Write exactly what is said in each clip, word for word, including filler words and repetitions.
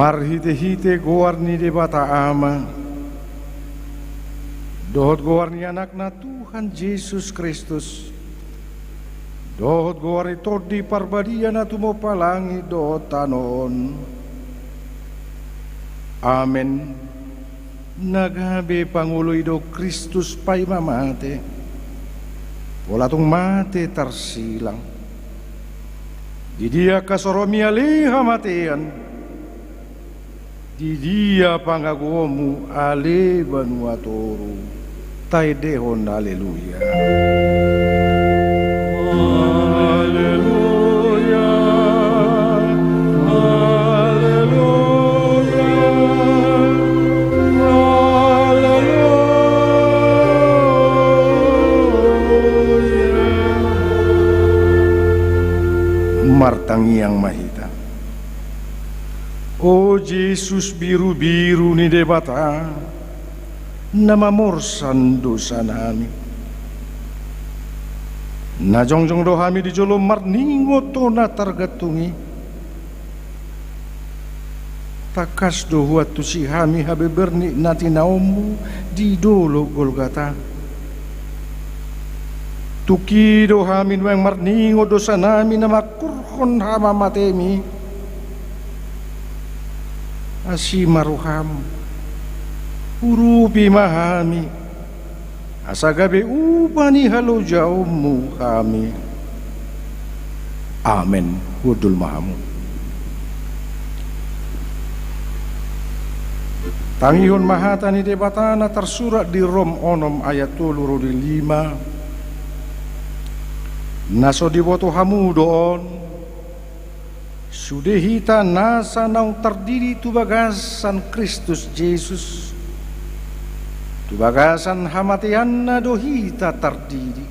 Marhitehite goar ni Debata Ama dohot goar ni Anakna Tuhan Jesus Kristus, dohot goar ni Tondi Parbadia na tumompa langit dohot tano on. Amen. Na gabe pangoloi do Kristus paima mate, pola tung mate tarsilang. Di dia hasoruanmi ale hamatean? Di dia pangagoonmu ale banua toru? Taendehon haleluya. Haleluya, haleluya, haleluya. Martangiang ma hita. O Jesus birubiru ni Debata, na mamorsan dosanami. Na jongjong do hami di jolo marningot na targantung i. Tangkas do huantusi hami habeber ni na tinaonmu di dolok Golgata. Tung i do hami nuaeng marningot dosanami na mangkurhon hamamatemi. Asi ma roham, urupi ma hami, asa gabe upa ni halojaonmu hami. Amen. Hundul ma hamu. Tangihon ma hata ni Debata na tarsurat di Rom onom ayat tolu ro di lima. Na so diboto hamu do on, sude hita nasa naung tardidi tu bagasan Kristus Jesus, tu bagasan hamateanna do hita tardidi.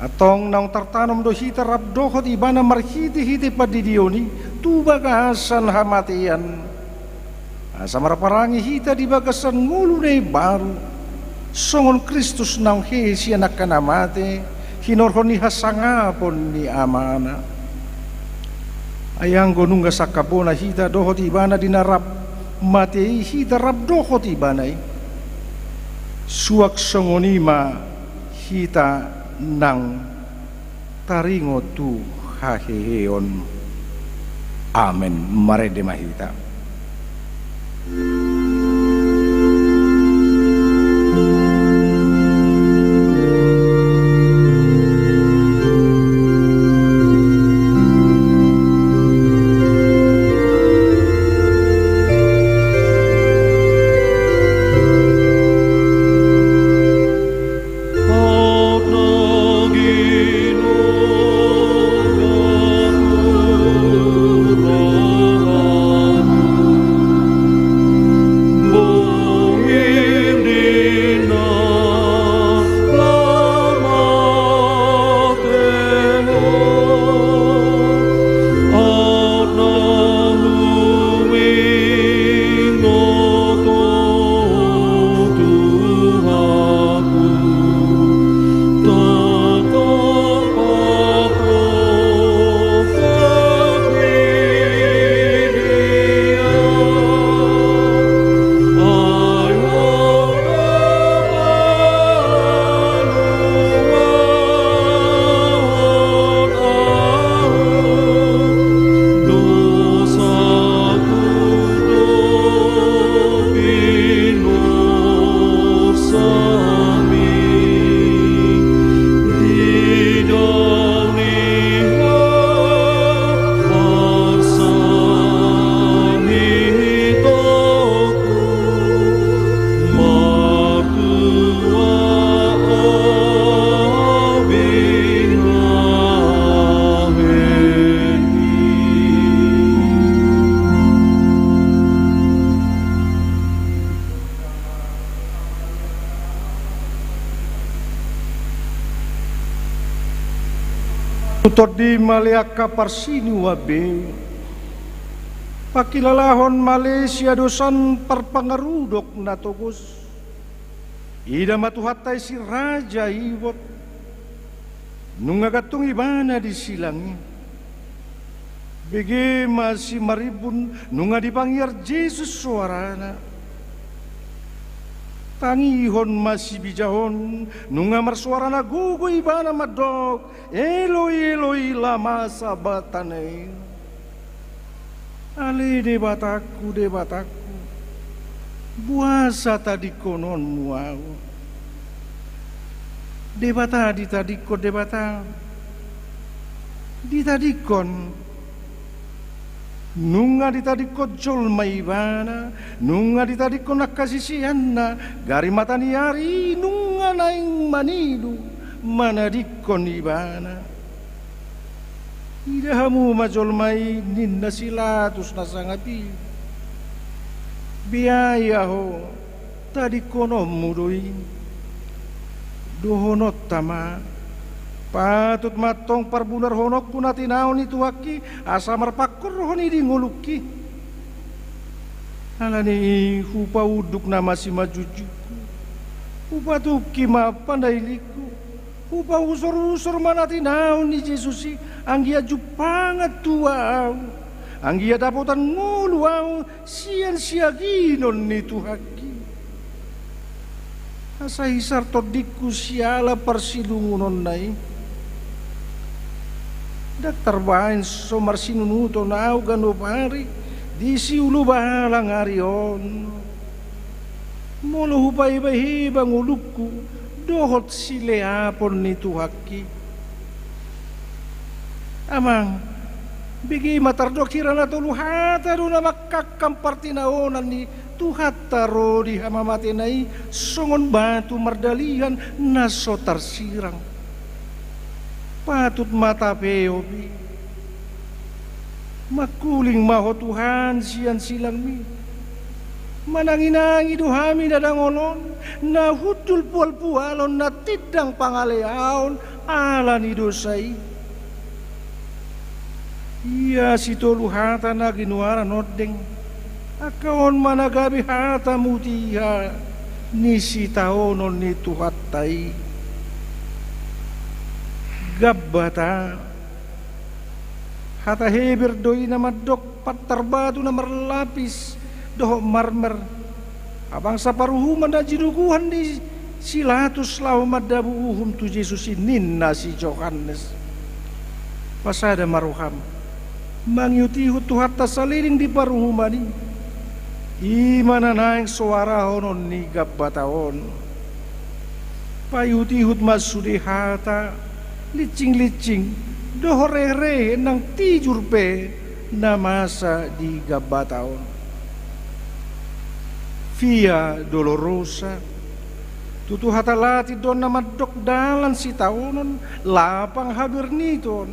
Antong naung tartanom do hita rap dohot Ibana marhitehite pandidion i tu bagasan hamatean, asa marparange hita di bagasan ngolu na imbaru, songon Kristus naung hehe sian angka na mate, hinorhon ni hasangapon ni Amana. Ai anggo nunga sangkapna hita dohot Ibana di na rap mate i, hita rap dohot Ibana i, suang songon i ma hita nang taringot tu haheheon. Amen. Marende ma hita. Tu tondi ma ale angka parsinuan be, pangkilalahon ma ale siadosan parpangarudok na togos. Ida ma Tuhanta i si Raja Ibot, nunga gantung Ibana di silang i. Bege ma simarimbun nunga dipangiar Jesus soarana. Tangihon ma sibijahon nunga marsoara na gogo Ibana mandok, Eloi, Eloi, lama sabaktani? Ale Debatangku, Debatangku, boasa tadingkononmu ahu? Debata ditadingkon, Debata ditadingkon. Nunga ditadingkon jolma Ibana, nunga ditadingkon angka siseanna, gari mata ni ari nunga naeng manidu manadingkon Ibana. Ida hamu ma jolma i, ninna si Latus na sangap i. Beai ahu, tadingkononmu do i. Dohononta ma, patut ma antong parbunarhononku na tinaon ni Tuhanki, asa marpangkorhon i di ngolungki. Alani i hupaunduk nama simanjujungku, hupatungki ma pandailingku, hupausor-usor ma na tinaon ni Jesus i, anggiat jumpangan tua ahu, anggiat dapotan ngolu ahu sian siaginon ni Tuhanki. Asa hisar tondingku siala parsilungunonna i. Ndang tarbaen so marsinunuton ahu ganup ari di siulu balang ari on. Molo hupaeba-eba ngolungku dohot sileapon ni Tuhanki. Amang, bege ma tardok hira na tolu hata do na mangkangkang partinaonan ni Tuhanta ro di hamamatena i songon batu mardalihan na so tarsirang. Patut ma tapeop i. Mangkuling ma Ho Tuhan sian silangmi. Manangi-nangi do hami na dangol on, na hundul pual-pualon, na tindang pangaleaon ala ni dosa i. Ia sitolu hata na ginoaran ondeng, angka on ma na gabe hata mutiha ni sitaonon ni Tuhanta i. Gabbata. Hata Heber do i na mandok pantar batu na marlapis dohot marmer. Abangsa paruhuman na jinuguhan ni si Latus laho mandabu uhum tu Jesus i, ninna si Johannes. Pasada ma roham mangihut-ihut Tuhanta saleleng di paruhuman i. I ma na naeng soarahonon ni Gabbata on. Paihut-ihut ma sude hata, linsing-linsing dohot rehe-rehe nang tijur pe na masa di Gabbata on. Via Dolorosa. Tutu hata Latin do on na mandok dalan sitaonon, lapang haberniton,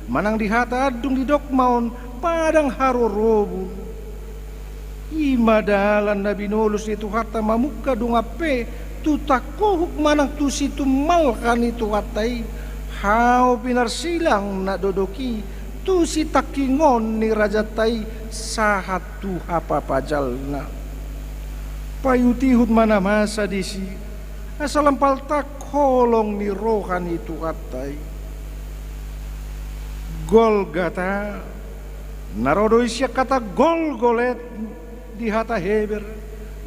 manang di hata andung didok ma on padang harorobur. I ma dalan na binolos ni Tuhanta mamungka dongan pe tu tangkohuk manang tu sitummalka ni Tuhanta i, hau pinarsilang na dodok i tu sitangkingon ni rajanta i sahat tu hapapajalna. Paihut-ihut ma na masa disi, asa lam paltak holong ni roha ni Tuhanta i. Golgata, na ro do i sian hata Golgolet di hata Heber,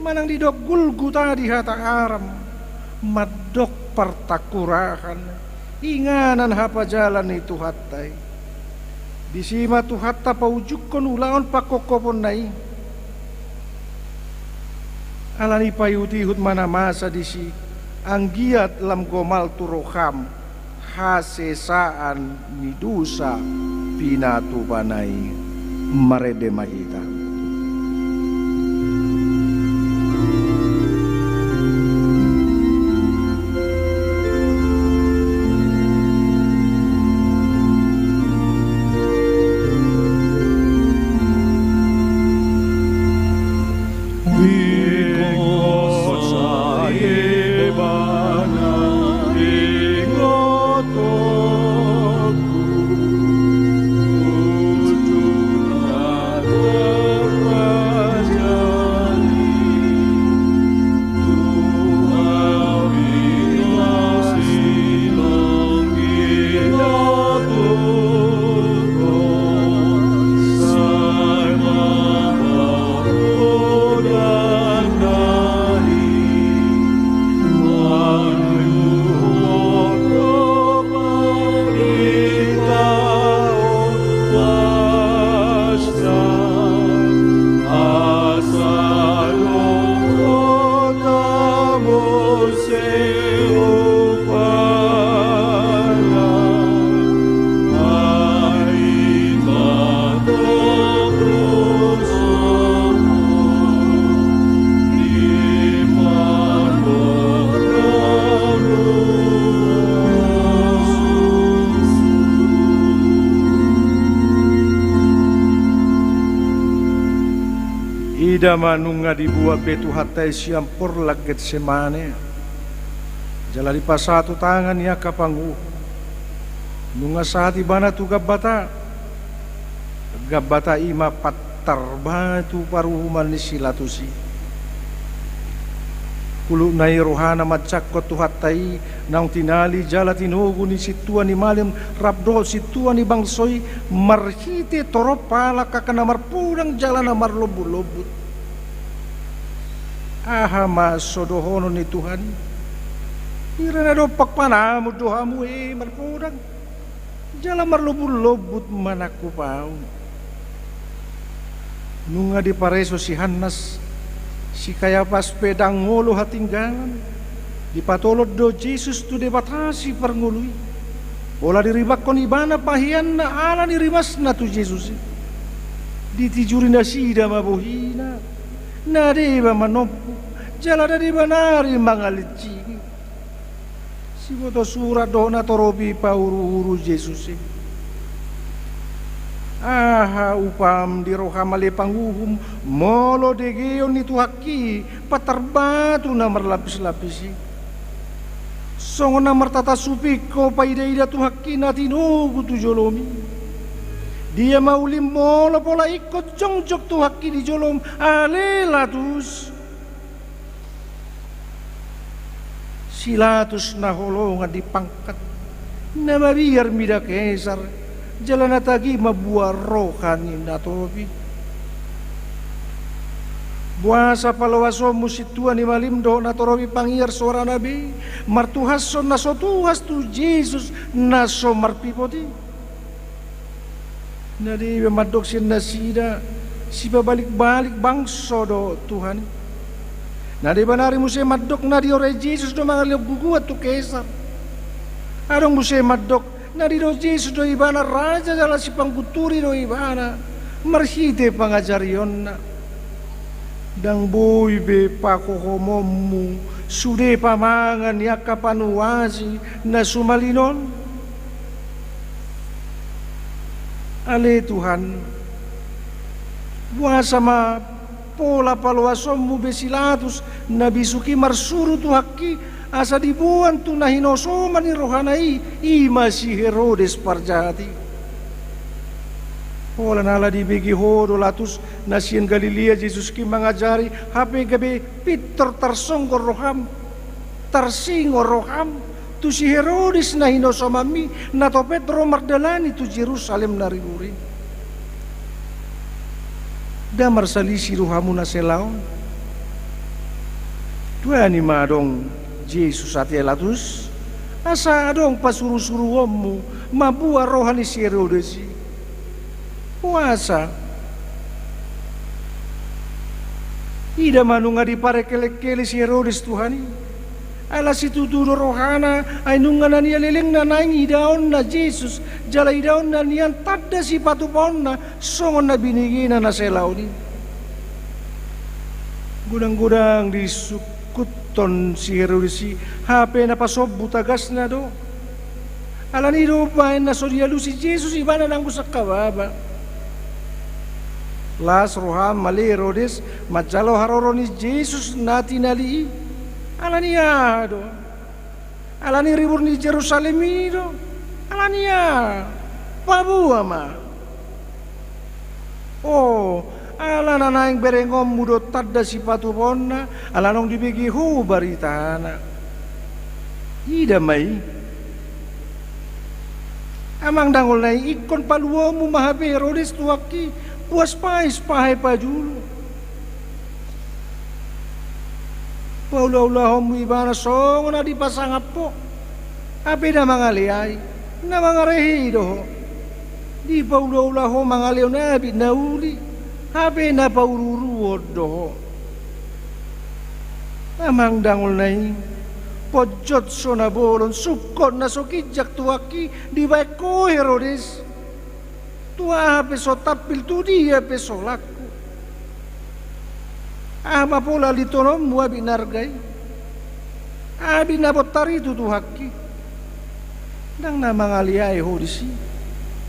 manang didok Gulguta di hata Aram, mandok partangkurahan, inganan hapajalan ni Tuhanta i. Disi ma Tuhanta paujungkon ulaon pangkophoponna i. Alani i paihut-ihut ma na masa disi, anggiat lam gomal tu roham hasesaan ni dosa pinatupana i. Marende ma hita. Ida ma nunga dibuat be Tuhanta i sian porlak Getsemane, jala dipasahat tu tangan ni angka panguhum. Nunga sahat ibana tu Gabbata. Gabbata i ma pantar batu paruhuman ni si Latus i. Hulukna i rohana manjangkon Tuhanta i, naung tinali jala tinogu ni sintua ni malim rap dohot sintua ni bangso i, marhite torop halak angka na marpodang jala na marlombut-lombut. Aha ma so dohonon ni Tuhan i? Hira na dompak panamun do hamu, e, marpodang jala marlombut-lombut manangkup ahu. Nunga dipareso si Hannas, si Kayapas pe ndang olo hatinggalan. Dipatolon do Jesus tu Debata si parngolu i, pola diribakkon ibana paheanna ala ni rimasna tu Jesus i. Ditijuri nasida ma bohina, na deba manompuk jala na deba nari mangalinsingi. Siboto surat dohot na torop i pauru-uru Jesus i. Aha upam di roham ale panguhum, molo degeon ni Tuhanki pantar batu na marlapis-lapis i? Songon na martata suping ho paida-ida Tuhanki na tinogu tu jolom i. Dia ma ulim molo pola ingkon jongjong Tuhanki di jolom, ale Latus? Si Latus na holongan di pangkat, Na mabiar mida Kesar, jala na tagi ma buat roha ni natorop i. Boasa paloasonmu sintua ni malim dohot natorop i pangiar soarana be, martuhashon na so tuhas tu Jesus na so marpipot i? Na deba mandok sian nasida, sipabalik-balik bangso do Tuhan i. Na deba nari muse mandok na diorai Jesus do mangalehon gogoan tu Kesar. Adong muse mandok na didok Jesus do ibana raja jala sipanggunturi do ibana marhite pangajarionna. Ndang boi be pahohomonmu sude pamangan ni angka panuasi na sumalin on? Ale Tuhan, boasa ma pola paloasonmu be si Latus na bisuk i marsuru tu haki, asa diboan tu na hinosoman ni rohana i, i ma si Herodes parjahat i? Holan ala dibege ho do Latus na sian Galilea Jesus i mangajari, hape gabe pintor tarsonggot roham, tarsingor roham tu si Herodes na hinosomanmi, na topet ro mardalani tu Jerusalem na ribur i. Nda marsalisi do hamu na selaon? Tuani ma adong Jesus ate Latus, asa adong pasurusuruonmu mambuat roha ni si Herodes i. Boasa? Ida ma nunga diparekelekele si Herodes Tuhan i. Ala situtu do rohana, ai nunga na nialelengna naeng idaonna Jesus, jala idaonna nian tanda sipatupaonna, songon na binegena na selaon i. Godang-godang disungkuthon si Herodes i, hape na pasombu tagasna do. Alani do umbahen na so dialusi Jesus ibana nanggo sangkababa. Las roham ale Herodes manjalo haroro ni Jesus na tinali i. Alani aha do? Alani ribur ni Jerusalem i do? Alani aha? Paboa ma. O, ala na naeng berengonmu do tanda sipatupaonna, ala naung dibege ho baritana. Ida ma i. Amang dangol na i, ingkon paluaonmu ma hape Herodes tu haki, puas pais pahe pajulu. Paulaulahonmu ibana songon na dipasangap ho. Hape na mangaleai, na mangarehei do ho. Dipaulaula ho mangalehon abit na uli, hape na pauruuruhon do ho. Amang dangol na i, ponjot so na bolon, sungkot na so ginjang tu haki dibahen ho Herodes. Tu aha pe so tampil, tu dia pe so langku. Aha ma pola litoononmu abit na arga i? Abit na bontar i tu haki. Ndang na mangaleai ho disi?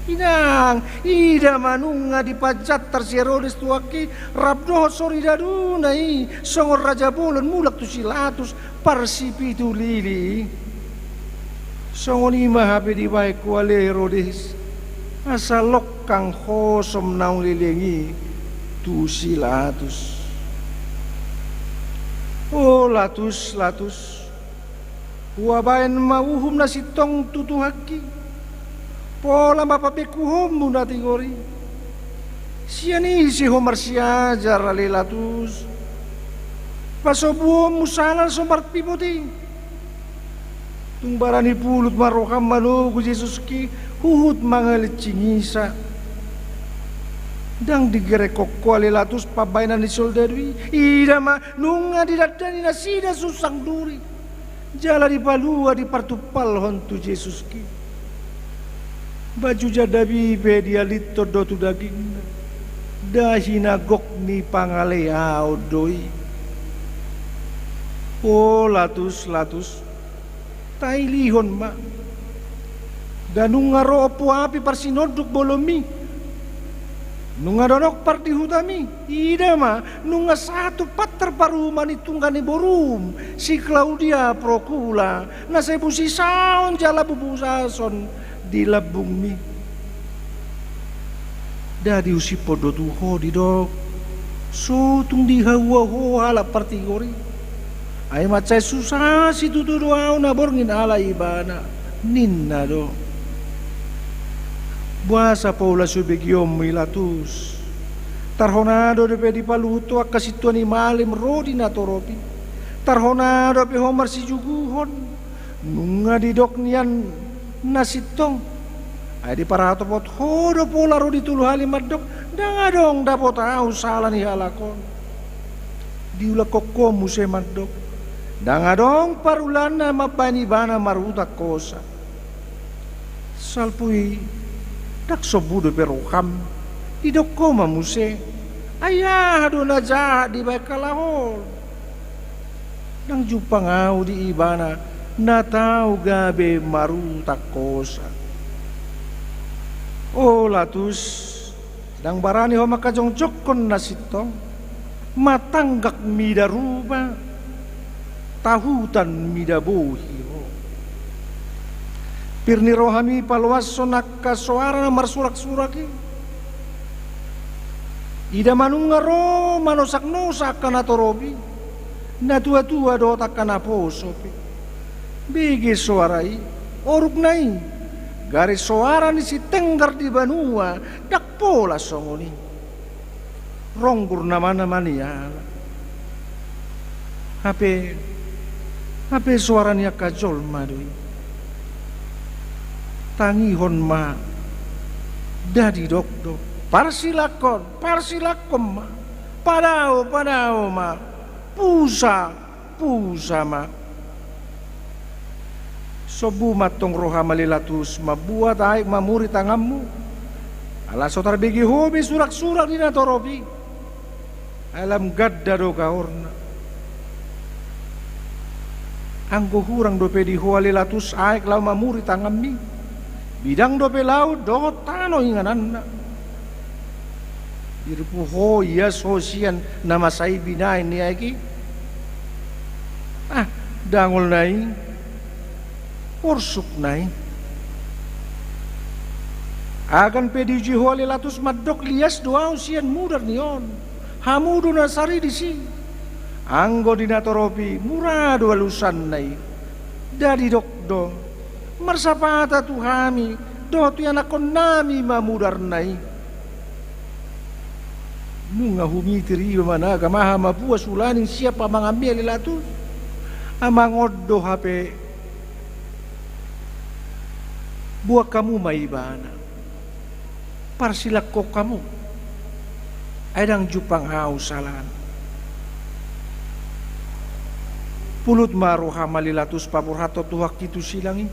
Inang, ida ma nunga dipanjantar si Herodes tu haki, rap dohot sorigadona i, songon raja bolon mulak tu si Latus, parsipitu lili i. Songon i ma hape dibahen ho ale Herodes, asa longkang hosom naung leleng i tu si Latus. O Latus, Latus, huabahen ma uhum na sintong tu Tuhanki, pola ma pabengkuhonmu na tigor i. Sian ise ho marsiajar ale Latus? Pasombuonmu sala so marpipot i. Tung barani pulut ma roham manogu Jesuski huhut mangalincing isa. Ndang digerekhon ho ale Latus pambahenan ni soldadu i. Ida ma, nunga didandani nasida sunsang duri. Jala dipalua dipartumpalhon tu Jesuski. Baju jandabi pe dialithon do tu dagingna. Dahi na gok ni pangaleaon do i. O Latus, Latus, tailihon ma. Nda nunga ro ompu api parsinonduk bolonmi. Nunga donok pardihutami. Ida ma, nunga satu pantar paruma ni tungga ni borum, si Klaudia Prokula, na sai busisaon jala bubusason di lambungmi. Nda diusiphon do tu ho didok, so tung dihaua ho halak partigor i. Ai mansai susa situtu do ahu na borngin ala ibana. ninna do. Boasa pola so bege on i Latus? Tarhona do dope dipaluhut ho angka sintua ni malim ro di natorop i. Tarhona dope ho marsijuguhon. Nunga didok nian na sintong. Ai diparhatopot ho do pola ro di tolu hali mandok, ndang adong dapot ahu sala ni halak on. Diulakhon ho muse mandok, ndang adong parulaanna mambahen ibana marhutang hosa. Salpu i, ndang sombu dope roham, didok ho ma muse, ai aha do na jahat dibahen halak on? Ndang jumpang ahu di ibana na tau gabe marhutang hosa. O Latus, ndang barani ho mangkajongjongkon na sintong, matanggak mida ruba, tahutan mida bohi ho. Pir ni roham i paloashon angka soara na marsuraksurak i. Ida ma nunga ro manosaknosak angka natorop i, natuatua dohot angka naposo pe. Bege soara i, orukna i, gari soara ni sitenggar di banua, ndang pola songon i. Ronggur nama-nama ni halak. Hape, hape soara ni angka jolma do i. Tangihon ma, ndang didok do. Parsilakhon, parsilakhon ma. Padao, padao ma. Pusa, pusa ma. Sombu ma antong roham ale Latus, mambuat aek mamuri tanganmu. Ala so tarbege ho be suraksurak di natorop i. Ai lam ganda do gaorna. Anggo hurang dope di ho ale Latus aek laho mamuri tanganmi, bidang dope laut dohot tano ingananna. Dirpu ho, ias ho sian na masa i binahen ni aek i. Ah, dangolna i, porsukna i. Agan pe diuji ho ale Latus mandok lias do ahu sian mudar ni on. Hamu do na sari disi. Anggo di natorop i mura do alusanna i. Ndang didok do. Marsapata tu hami dohot tu ianakkonnami ma mudarna i. Nunga humitir iba managa maha mabuas ulaning sian pamanganmi ale Latus. Amang on do hape. Boan hamu ma ibana. Parsilakhon hamu. Ai ndang jumpang ahu salana. Pulut ma roham ale Latus paborhathon Tuhanki tu silang i.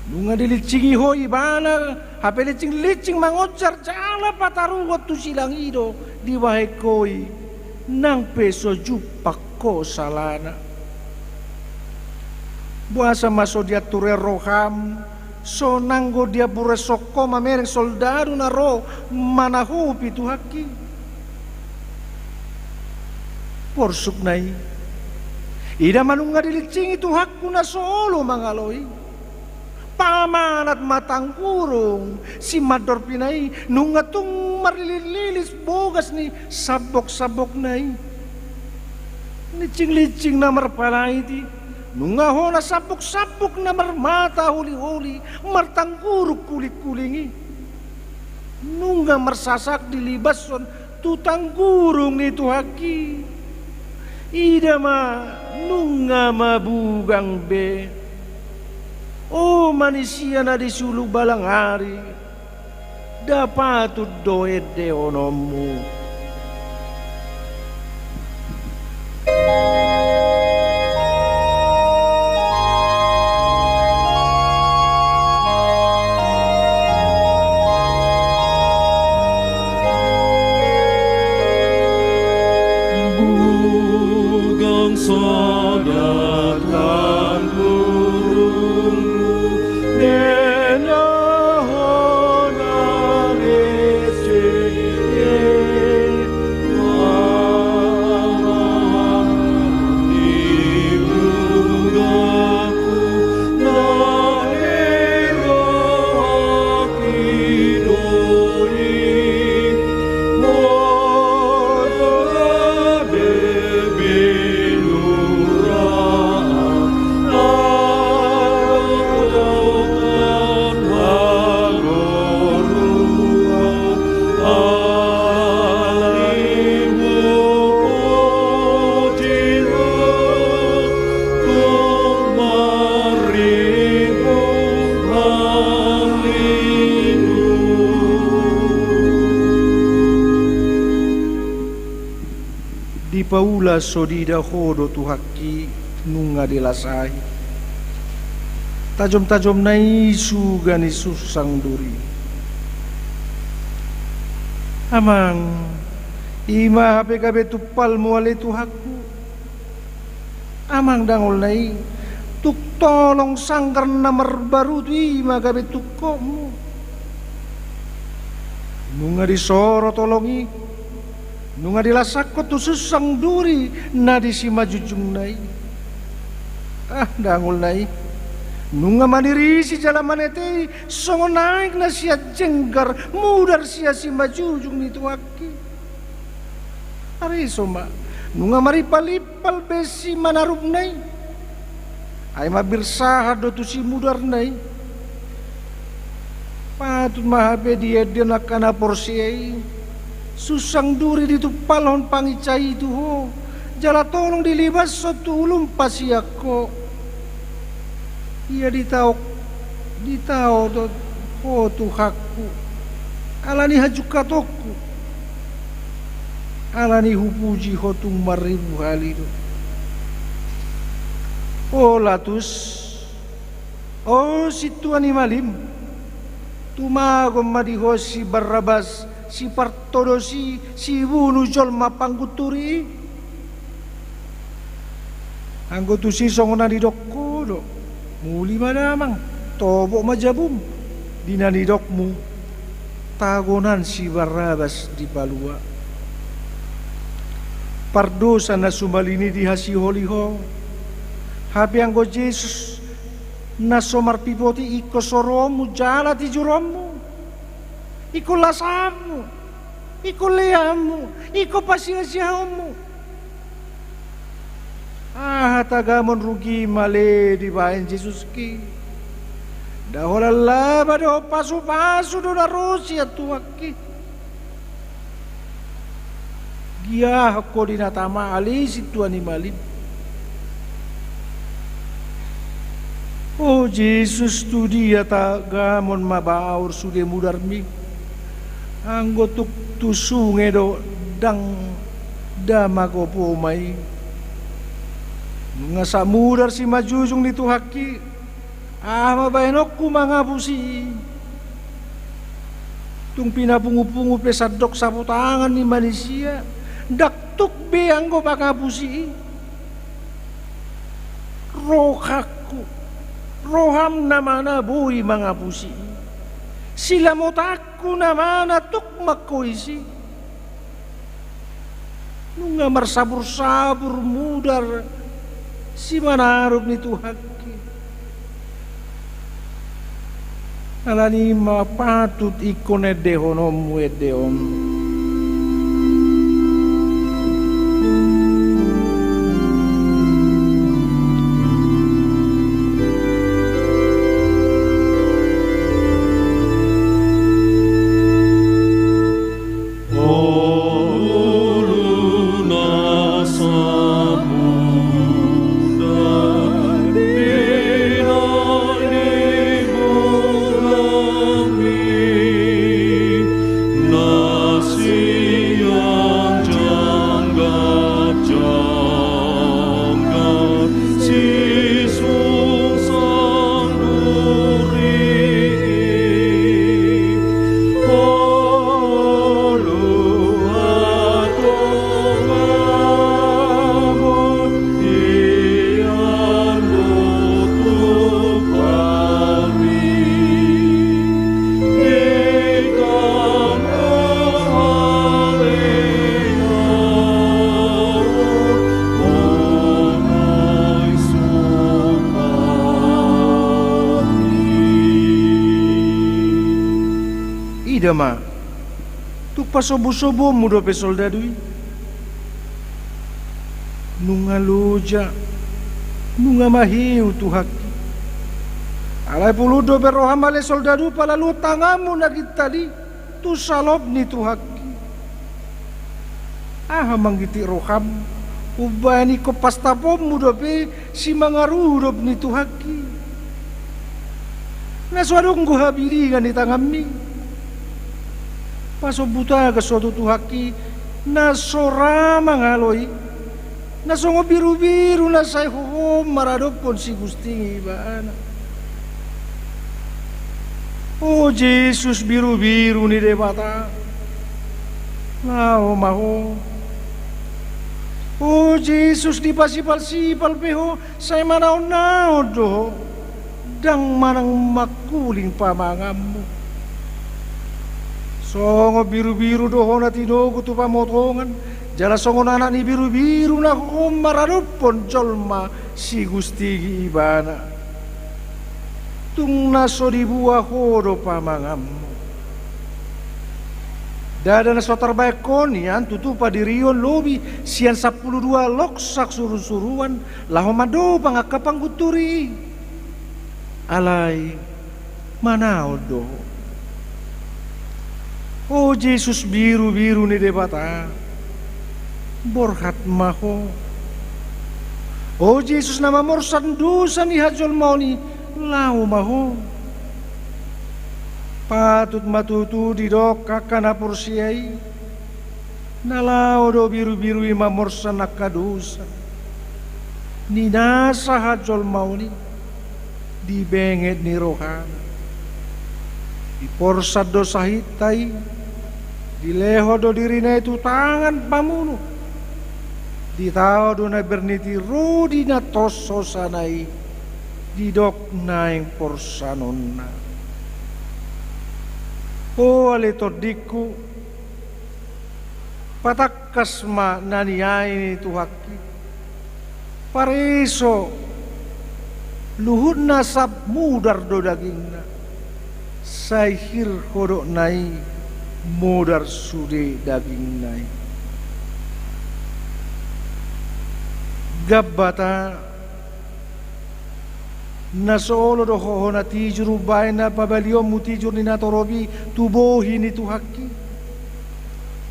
Nunga dilinsingi ho ibana, hape linsing-linsing mangonjar jala pataruhon tu silang i do dibahen ho i, nang pe so jumpang ho salana. Boasa ma so dianturen roham, so nanggo diamburashon ho mamereng soldadu na ro manahopi Tuhanki? Porsukna i. Ida ma nunga dilinsingi Tuhanku na so olo mangalo i. Pamanat ma tanggurung simandorpina i, nunga tung marlilislilis bogas ni samboksambokna i. Linsinglinsing na marpalait i, nunga hona samboksambok na marmata holiholi, martanggurung kulingkuling i. Nunga marsasak dilibashon tu tanggurung ni Tuhanki. Ida ma nunga mabugang be. O manisia na di sulu balang ari, ndang patut do endehononmu. Bugang sada tanggurungmu, dena hona lengsing. Paula so diida ho do Tuhanki nunga dilas ahi. Tajomtajomna i suga ni sunsang duri. Amang, i ma hape gabe tumpalmu ale Tuhanku. Amang dangolna i, tung tolong sanggar na marbarutu i ma gabe tungkotmu. Nunga disoro tolong i, nunga dilasangkon tu sunsang duri na di simanjujungna i. Ah, dangolna i, nunga manirisi jala manetei songon aek na sian jenggar mudar sian simanjujung ni Tuhanki. Ari so ma, nunga marimpalimpal be simanarupna i. Ai mambirsahat do tu simudarna i. Patut ma hape diendehon angka na porsea i sunsang duri ditumpalhon panginsa i tu ho, jala tolong dilibashon tu ulum pasian ho. Ia ditaok, ditaok do ho Tuhanku, ala ni hajungkatonku, ala ni hupuji ho tung marribu hali do. O Latus, o sintua ni malim, tumagon ma di ho si Barrabas, sipartodos i, sibunu jolma panggunturi i. Anggo tusi songon na nidok ho do, muli ma damang, tobok ma jabum, di na nidokmu, tagonan si Barrabas dipalua. Pardosa na sumalini dihasiholi ho. Hape anggo Jesus na so marpipot i ingkon soroonmu jala tijuronmu, ingkon lasanmu, ingkon leanmu, ingkon pasiasiaonmu. Aha tagamon rugi male dibaen Jesuski? Nda holan laba dohot pasupasu do na ro sian Tuhanki. Giahon ho di na tama ale sintua ni malim. O Jesus, tu dia tagamon ma baor sude mudarmi? Anggo tuk tu sunge do ndang damang opo ma i. Nunga sahat mudar simanjujung ni Tuhanki, aha ma baenonku mangapusi i? Tung pinapungupungu pe sandok saputangan ni manisia, ndang tuk be anggo mangapusi i. Rohangku, roham nama na boi mangapusi i. Silamotanku nama na tuk mangkoisi. Nunga marsabursabur mudar simanarup ni Tuhanki. Alani i ma patut ingkon endehononmu ende on. Ida ma, tung pasobusobonmu dope soldadu i. Nunga loja, nunga maheu Tuhanki. Alai pulu dope roham ale soldadu palaluhon tanganmu na gintal i tu salop ni Tuhanki. Aha manggitik roham, umbahen ingkon pastaponmu dope simangarudop ni Tuhanki? Na so adong do habiringan ni tanganmi. Pasombu tagas ho tu Tuhanki na so ra mangalo i. Na songon birubiru na sai hohom maradophon sigusting ibana. O Jesus, birubiru ni Debata, laho ma ho. O Jesus, dipasipalsipal pe ho, sai manaonnaon do ho. Ndang manang mangkuling pamanganmu. Songon birubiru do ho na tinogu tu pamotongan, jala songon anak ni birubiru na hohom maradophon jolma sigusting ibana. Tung na so dibuat ho do pamanganmu. Ndada na so tarbahen ho nian tutu padirihon lobi sian sampulu dua loksak surusuruan laho mandopang angka panggunturi i. Alai manaon do ho. O Jesus, birubiru ni Debata, borhat ma ho. O Jesus, na mamorsan dosa ni hajolmaon i, laho ma ho. Patut ma tutu didok angka na porsea i, na laho do birubiru i mamorsan angka dosa ni nasa hajolmaon i di benget ni rohana. Diporsan do sahitta i, dilehon do dirina i tu tangan pamunu, ditaon do na bernit i ro di na tos hosana i, didok naeng porsanonna. O ale tondingku, patangkas ma na niae ni Tuhanki. Pareso luhutna sap mudar do dagingna, sai hir hodokna i mudar sude dagingna i. Gambata, na so olo do ho hona tijur umbahen na pabalionmu tijur ni natorop i tu bohi ni Tuhanki.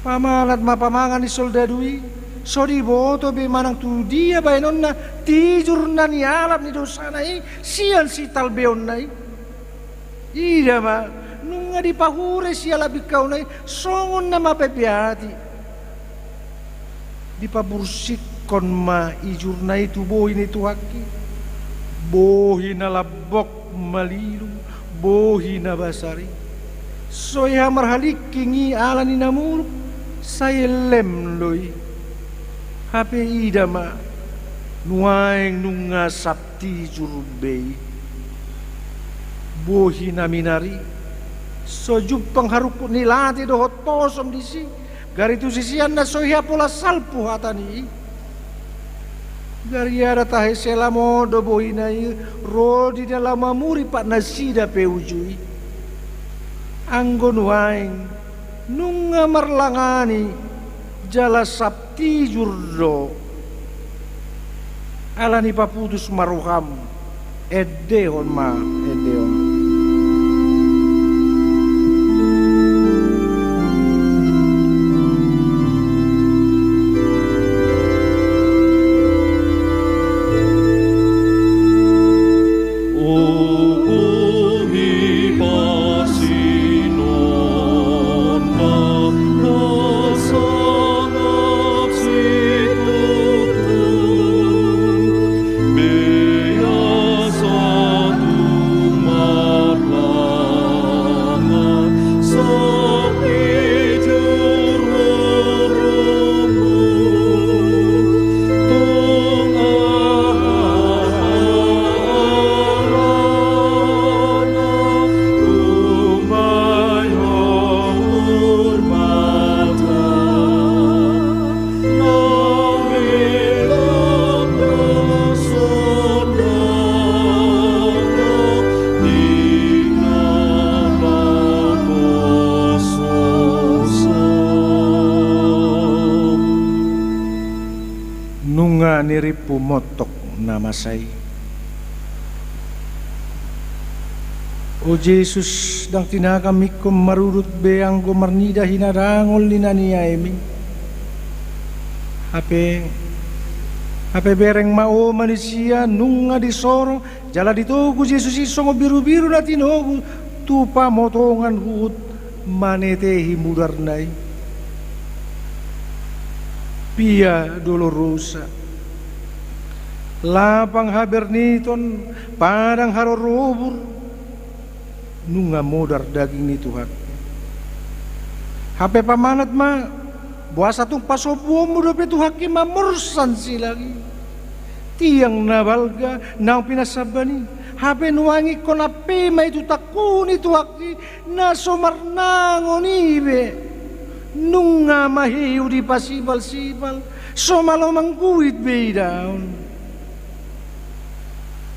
Pamanat ma pamangan ni soldadu i, so diboto be manang tu dia bahenonna tijur na nialap ni dosana i sian sitalbeonna i. Ida ma, nunga dipahure sialap bingkaonna i songon na mapeapeati. Dipabursikhon ma ijurna i tu bohi ni Tuhanki, bohi na lambok malilu, bohi na basar i. So hea marhalingking i ala ni na muruk, sai ellem do i. Hape ida ma, nuaeng nunga sap tijur be i. Bohi na minar i, so jumpang harungkut ni late dohot tosom disi, gari tu siseanna so hea pola salpu hata ni i. Gariada tahe sai lamot do bohina i ro di na laho mamuri patnasida pe uju i. Anggo nuaeng nunga marlangan i jala sap tijur do. Ala ni paputus ma roham, endehon ma ende on. Nunga nirimpu montok na masa i. O Jesus, ndang tinagam ingkon marudut be anggo marnida hinadangol ni na niaem i. Hape, hape bereng ma oma ni sia nunga disoro jala ditogu Jesus i songon birubiru na tinogu tu pamotongan huhut manetehi mudarna i. Via Dolorosa, Lapang haberniton, padang harorobur, nunga modar daging ni Tuhan. Hape pamanat ma, boasa tung pasombuonmu dope Tuhan i mamorsan silang i. Tiang na balga, naung pinasabani, hape nuaeng ingkon ampe ma i tu tangku ni Tuhan i, na so marnangon i be. Nunga maheu dipasipalsipal, so malo mangguit be idaon.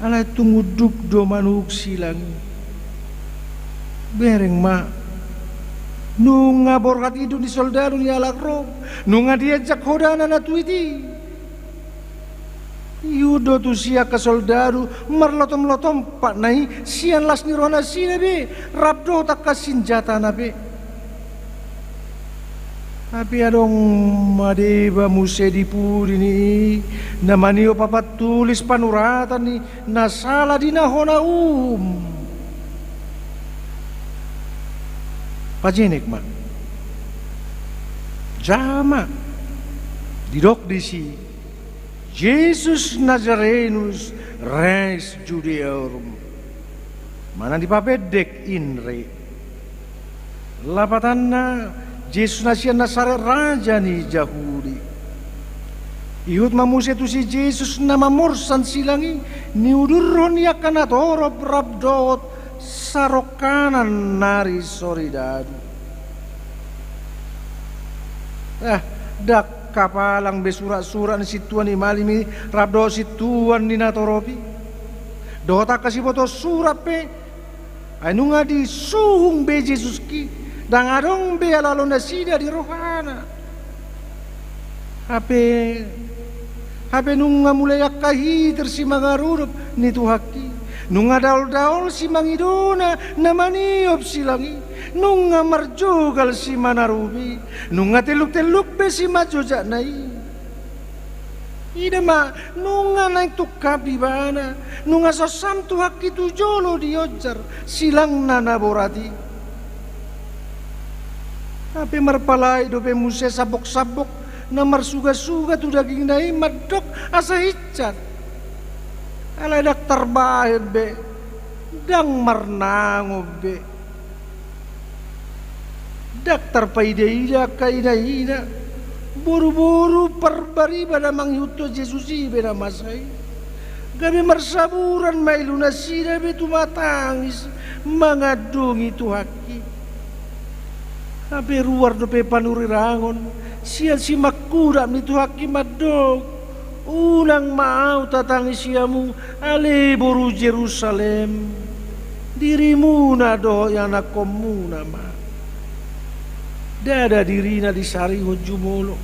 Alai tung unduk do manuk silang i. Bereng ma. Nunga borhat induk ni soldadu ni halak Rom. Nunga dienjak hodana na tuit i. Ihut do tusi angka soldadu marlotomlotom patna i, sian las ni rohanasida be, rap dohot angka sinjatana be. Hape adong ma deba muse di pudi ni i, na maniop papan tulis panuratan ni na sala di na hona uhum. Pajenek ma. Jama. Didok disi. Jesus Nazarenus, res Judeorum. Manang dipapendek inre. Lapatanna, Jesus na sian Nasaret, raja ni Jahudi. Ihut ma muse tusi Jesus na mamorsan silang i, niudurhon ni angka natorop rap dohot sarongkanan nari soridadu. Eh, ndang hapalang be suratsurat ni sintua ni malim i rap dohot sintua ni natorop i. Dohot angka sibotosurat pe, ai nunga disuhung be Jesus i, ndang adong be aloalo nasida di rohana. Hape, hape nunga mulai angka hitir simangarudup ni Tuhan i. Nunga daoldaol simangidona na maniop silang i. Nunga marjogal simanarupi. Nunga telluktelluk be simanjojakna i. Ida ma, nunga naeng tungkap ibana. Nunga so sam Tuhan i tu jolo dionjar silangna na borat i. Hape marpalai dope muse samboksambok na marsugasuga tu dagingna i mandok asa hinsat. Alai ndang tarbahen be, ndang marnangon be. Ndang tarpaidaida angka inaina, boruboru parbariba na mangihuthon Jesus i be na masa i. Gabe marsaburan ma ilunasida be tumatangis mangandungi Tuhan i. Hape ruar dope panurirangon sian simangkudap ni Tuhan i mandok, unang ma ahu tatangisi hamu, ale boru Jerusalem. Dirimuna dohot ianakkonmuna ma. Ndada dirina disarihon jumolo.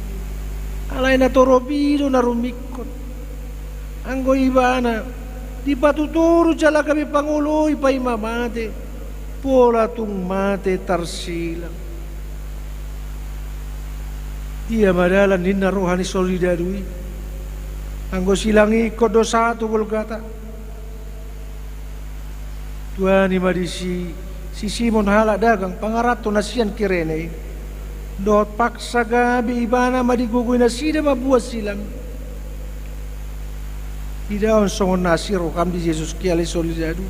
Alai natorop i do na rumingkot. Anggo ibana, dipatutoru jala gabe pangoloi paima mate, pola tung mate tarsilang. Dia ma dalan ninna roha ni soldadu i. Anggo silang i ingkon do sahat tu Golgata. Tuani ma disi si Simon halak dagang pangaranto na sian Kirene i. Dohot paksa gabe ibana ma digogoi nasida mambuat silang. Idaon songon na asi roham di Jesus i ale soldadu.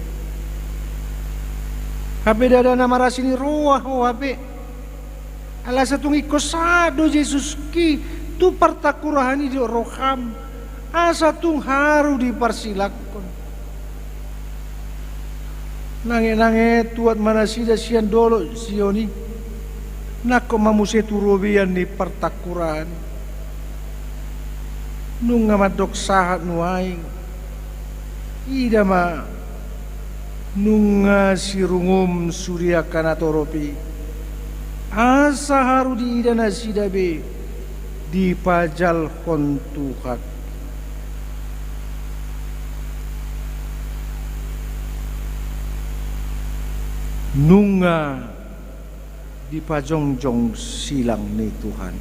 Hape ndada na marasi ni roha ho hape. Alai asa tung ingkon sahat do Jesus i tu partangkurahan i di roham, asa tung haru diparsilangkon. Nangetnanget tuat ma nasida sian dolok Sion i, nangkok ma muse tu robean ni partangkurahan i. Nunga mandok sahat nuaeng. Ida ma, nunga sirungum sude angka natorop i. Asa haru diida nasida be dipajalhon Tuhan. Nunga dipajongjong silang ni Tuhan.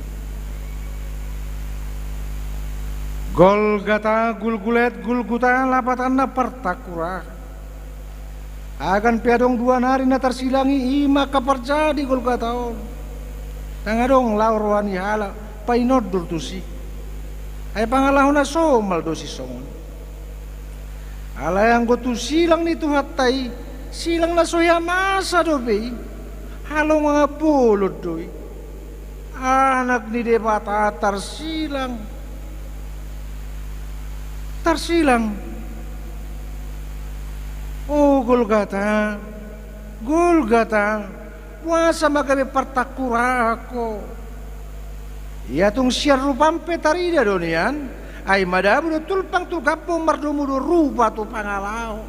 Golgata, Gulgulet, Gulguta, lapatanna partangkurahan. Agan pe adong dua nari na tarsilang i, i ma angka parjala di Golgata on. Ndang adong laho roha ni halak painondor tusi. Ai pangalaho na somal do sisongon i. Alai anggo tu silang ni Tuhanta i, silang na so hea masa dope i, halongangan bolon do i. Anak ni Debata tarsilang. Tarsilang. O Golgata, Golgata, boasa ma gabe partangkurahan ho? Ia tung sian rupam pe tarida do nian, ai madabu do tulpang tu gambong, mardomu do rupa tu pangalaho.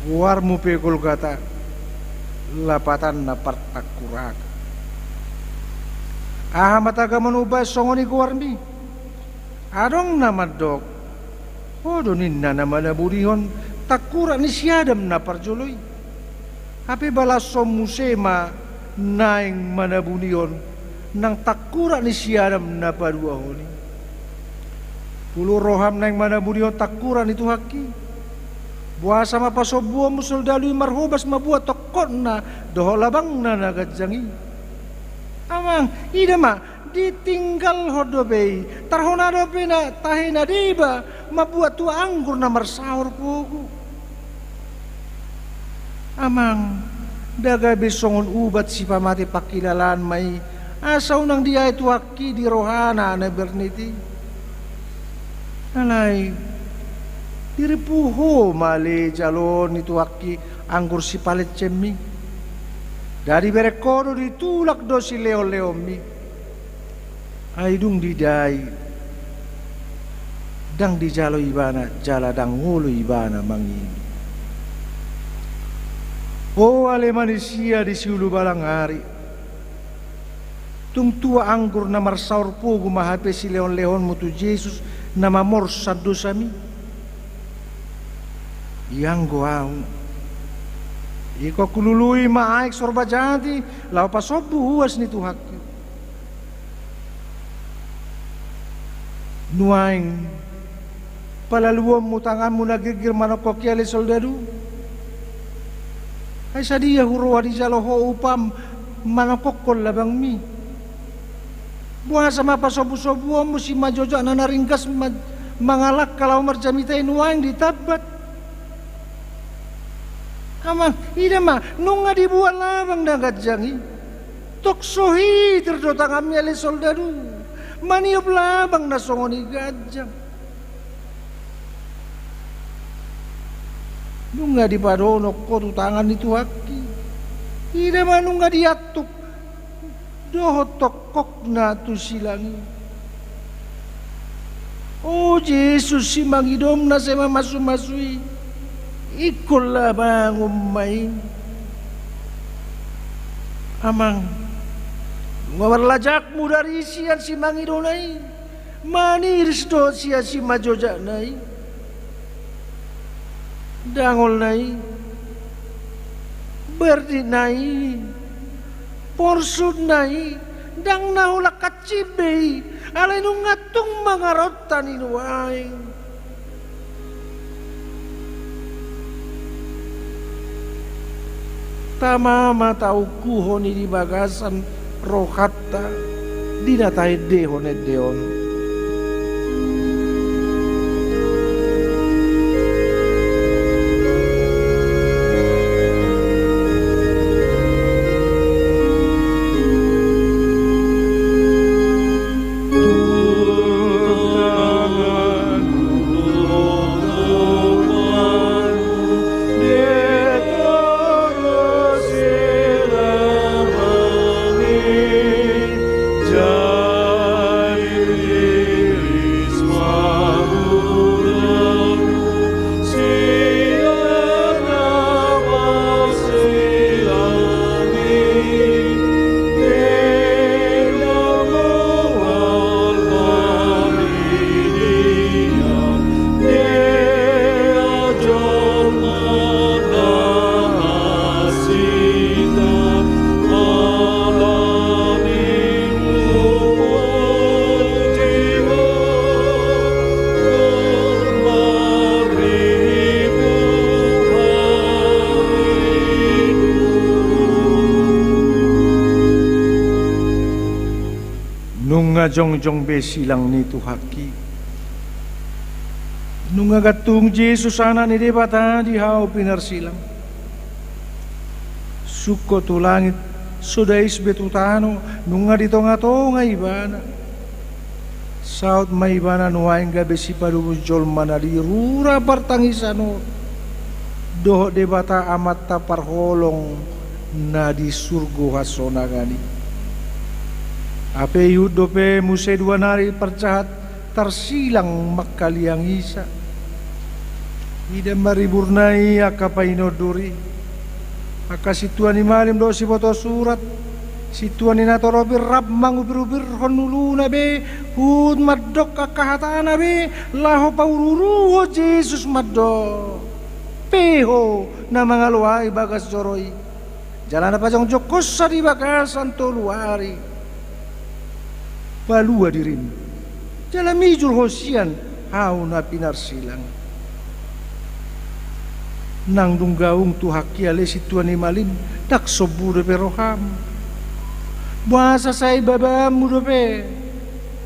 Goarmu pe Golgata, lapatanna partangkurahan. Aha ma tagamon hubahen songon i goarmi? Adong na mandok, ho do ninna na manabunihon tangkurak ni si Adam na parjolo i. Hape balashon muse ma naeng manabunihon nang tangkurak ni si Adam na paduahon i. Pulu roham naeng manabunihon tangkurak ni Tuhanki? Boasa ma pasombuonmu soldadu i marhobas mambuat tongkotna dohot labangna na ganjang i? Amang, ida ma, ditinggalhon dope i, tarhona dope na tahe na deba mambuat tua anggur na marsaor pogu. Amang, nda gabe songon ubat sipamate pangkilalaan ma i, asa unang diae Tuhanki di rohana na bernit i. Alai, dirimpu ho ma ale jaloon ni Tuhanki anggur sipalencem i. Nda dibereng ho do, ditulak do silehonlehonmi. Ai dung didai, ndang dijalo ibana, jala ndang olo ibana manginum. O ale manisia di siulubalang ari, tung tua anggur na marsaor pogu ma hape silehonlehonmu tu Jesus na mamorsan dosami? Ianggo ahu, ingkon hulului ma aek sorba jati laho pasombu huas ni Tuhanki. Nuaeng palaluonmu tanganmu na girgir manongkok i ale soldadu. Ai sadia huroha dijalo ho upam manongkokhon labangmi? Boasa ma pasombusombuonmu simanjojakna na ringgas ma-, mangalangka laho marjamita i nuaeng ditambat? Amang, ida ma, nunga dibuat labang na ganjang i. Tung so hitir do tanganmi ale soldadu maniop labang na songon i ganjang. Nunga dipadonok ho tu tangan ni Tuhanki. Ida ma, nunga diantuk dohot tongkokna tu silang i. O Jesus, simangidomna sai mamasumasu i, ingkon labangon ma i. Amang, nunga marlajak mudar i sian simangidona i, maniris do sian simanjojakna i. Dangolna i, bernitna i, porsukna i, ndang na holan hansit be i, alai nunga tung mangarontan i nuaeng. Tama ma taungkuhon i di bagasan rohanta di na taendehon ende on. Jongjong be silang ni Tuhanki. Nunga gantung Jesus Anak ni Debata di hau pinarsilang. Sungkot tu langit, so dais be tu tano, nunga di tongatonga Ibana. Saut ma Ibana nuaeng gabe Sipadomu jolma na di rura partangisan on, dohot Debata Amanta parholong na di surgo hasonangan i. Hape ihut dope muse dua nari parjahat tarsilang mangkaliangisa. Ida ma riburna i angka painondur i. Angka sintua ni malim dohot siboto surat, sintua ni natorop i rap mangupirupirhon uluna be, huhut mandok angka hatana be, laho pauruuruhon Jesus mandok: Pe ho na mangaloai bagas joro i, jala na pajongjongkonsa di bagasan tolu ari, palua dirim, jala mijur ho sian hau na pinarsilang. Nang dung gaung Tuhanki ale sintua ni malim, ndang sombu dope roham. Boasa sai babaanmu dope,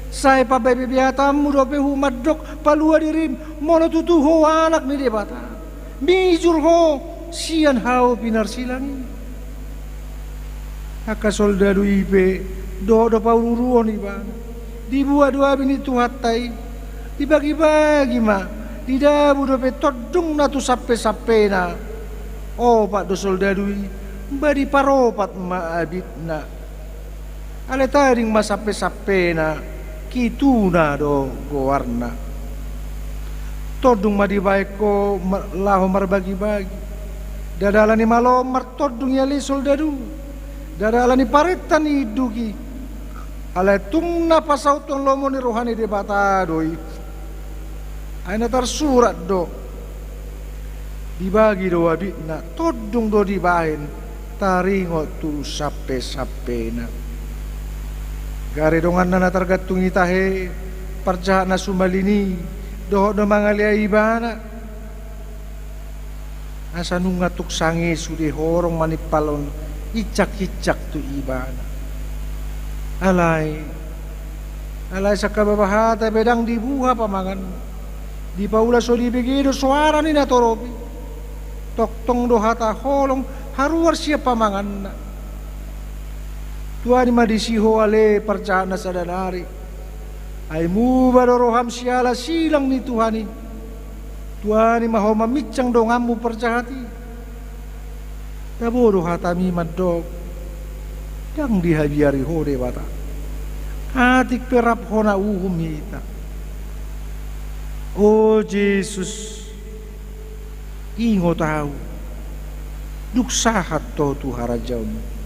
sai pabebeatanmu dope huhut mandok palua dirim, molo tutu ho Anak ni Debata, mijur ho sian hau pinarsilang i. Angka soldadu i pe dohot do pauruuruhon Ibana. Dibuat do abit ni Tuhanta i, dibagibagi ma, didabu dope tondungna tu sampesampena. Opat do soldadu i, ba diparopat ma abitna. Alai tading ma sampesampena, Kituna do goarna. Tondung ma dibahen ho ma-, laho marbagibagi. Ndada ala ni malo martondung i ale soldadu, ndada ala ni parenta ni induk i. Alai tung na pasauthon lomo ni roha ni Debata do i. Ai na tarsurat do: Dibagi do abitna, tondung do dibahen, taringot tu sampesampena. Gare donganna na targantung i tahe, parjahat na sumalin i, dohot do mangaleai ibana. Asa nunga tung sange sude horong manimpalhon insakinsak tu ibana. Alai, alai sangkababa hata pe ndang dibuha pamanganna. Dipaula so dibege do soara ni natorop i. Tongtong do hata holong haruar sian pamanganna. Tuani ma disi ho ale parjahat na sada nari. Ai muba do roham siala silang ni Tuhan i. Tuani ma ho maminsang donganmu parjahat i. Tabo do hatami mandok: Ndang dihabiari ho Debata. Atik pe rap hona uhum hita. O Jesus, ingot ahu, dung sahat ho tu harajaonmu.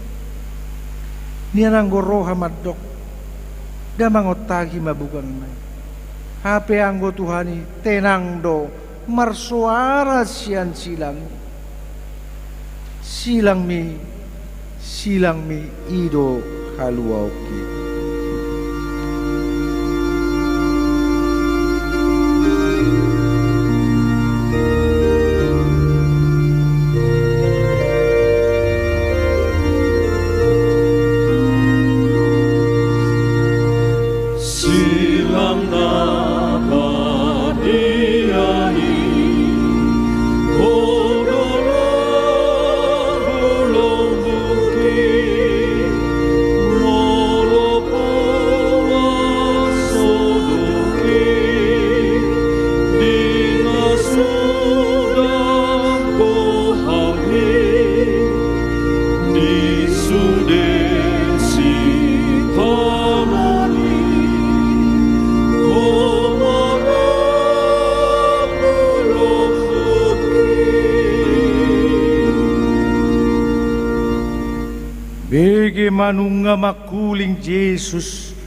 Nian anggo roha mandok: Damang on tagi ma bugangna i. Hape anggo Tuhan i, tenang do, marsoara sian silang i. Silangmi, silangmi, i do haluaonki. Silang na badia i, ho do lombulombuki, molo poas soduki, di na suda bohami. Di sude sitamani, ho mangulungulungki. Bege ma nunga mangkuling Jesus,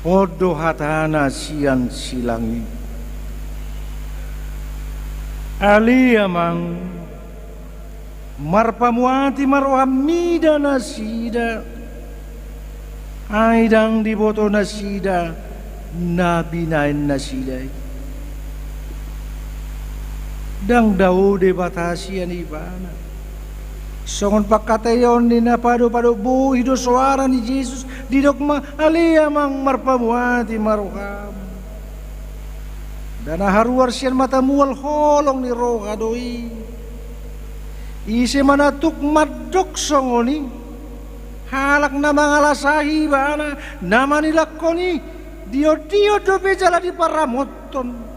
on do hatana sian silang i. Ale Amang, marpamuati ma roham mida nasida, ai ndang diboto nasida na binahen nasida i. Ndang dao Debata sian ibana. Songon pangkataion ni na padopadop bohi do soara ni Jesus, didok ma, ale Amang, marpamuati ma roham. Nda na haruar sian mata mual holong ni roha do i. Ise ma na tuk mandok songon i? Halak na mangalasai ibana, na manilangkon i, diotdiot dope jala diparamothon.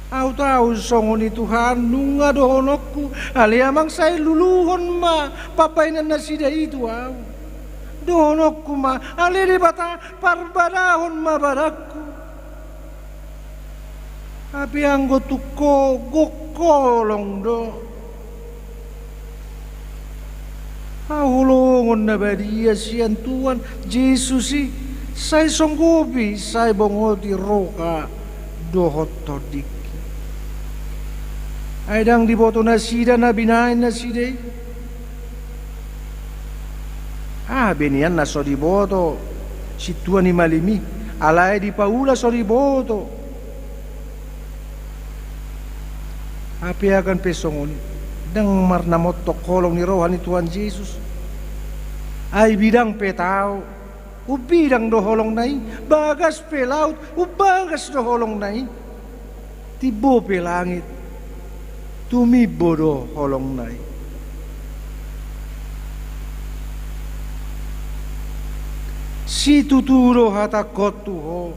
Aut ahu songon i Tuhan, nunga dohononku, ale Amang, sai luluhon ma pambahenannasida i tu ahu. Dohononku ma, ale Debata, parbanahon ma badanku. Hape anggo tung ho gok holong do. Haholongon na badia sian Tuhan Jesus i, sai songgopi, sai bongoti roha dohot tondingki. Ai ndang diboto nasida na binahen nasida i. Aha be nian na so diboto sintua ni malim i, alai dipaula so diboto. Hape agan pe songon i, ndang marnamontok holong ni roha ni Tuhan Jesus. Ai bidang pe tao, umbidang do holongna i, bagas pe laut, umbagas do holongna i. Timbo pe langit, tumimbo do holongna i. Situtu do hatangkon tu ho,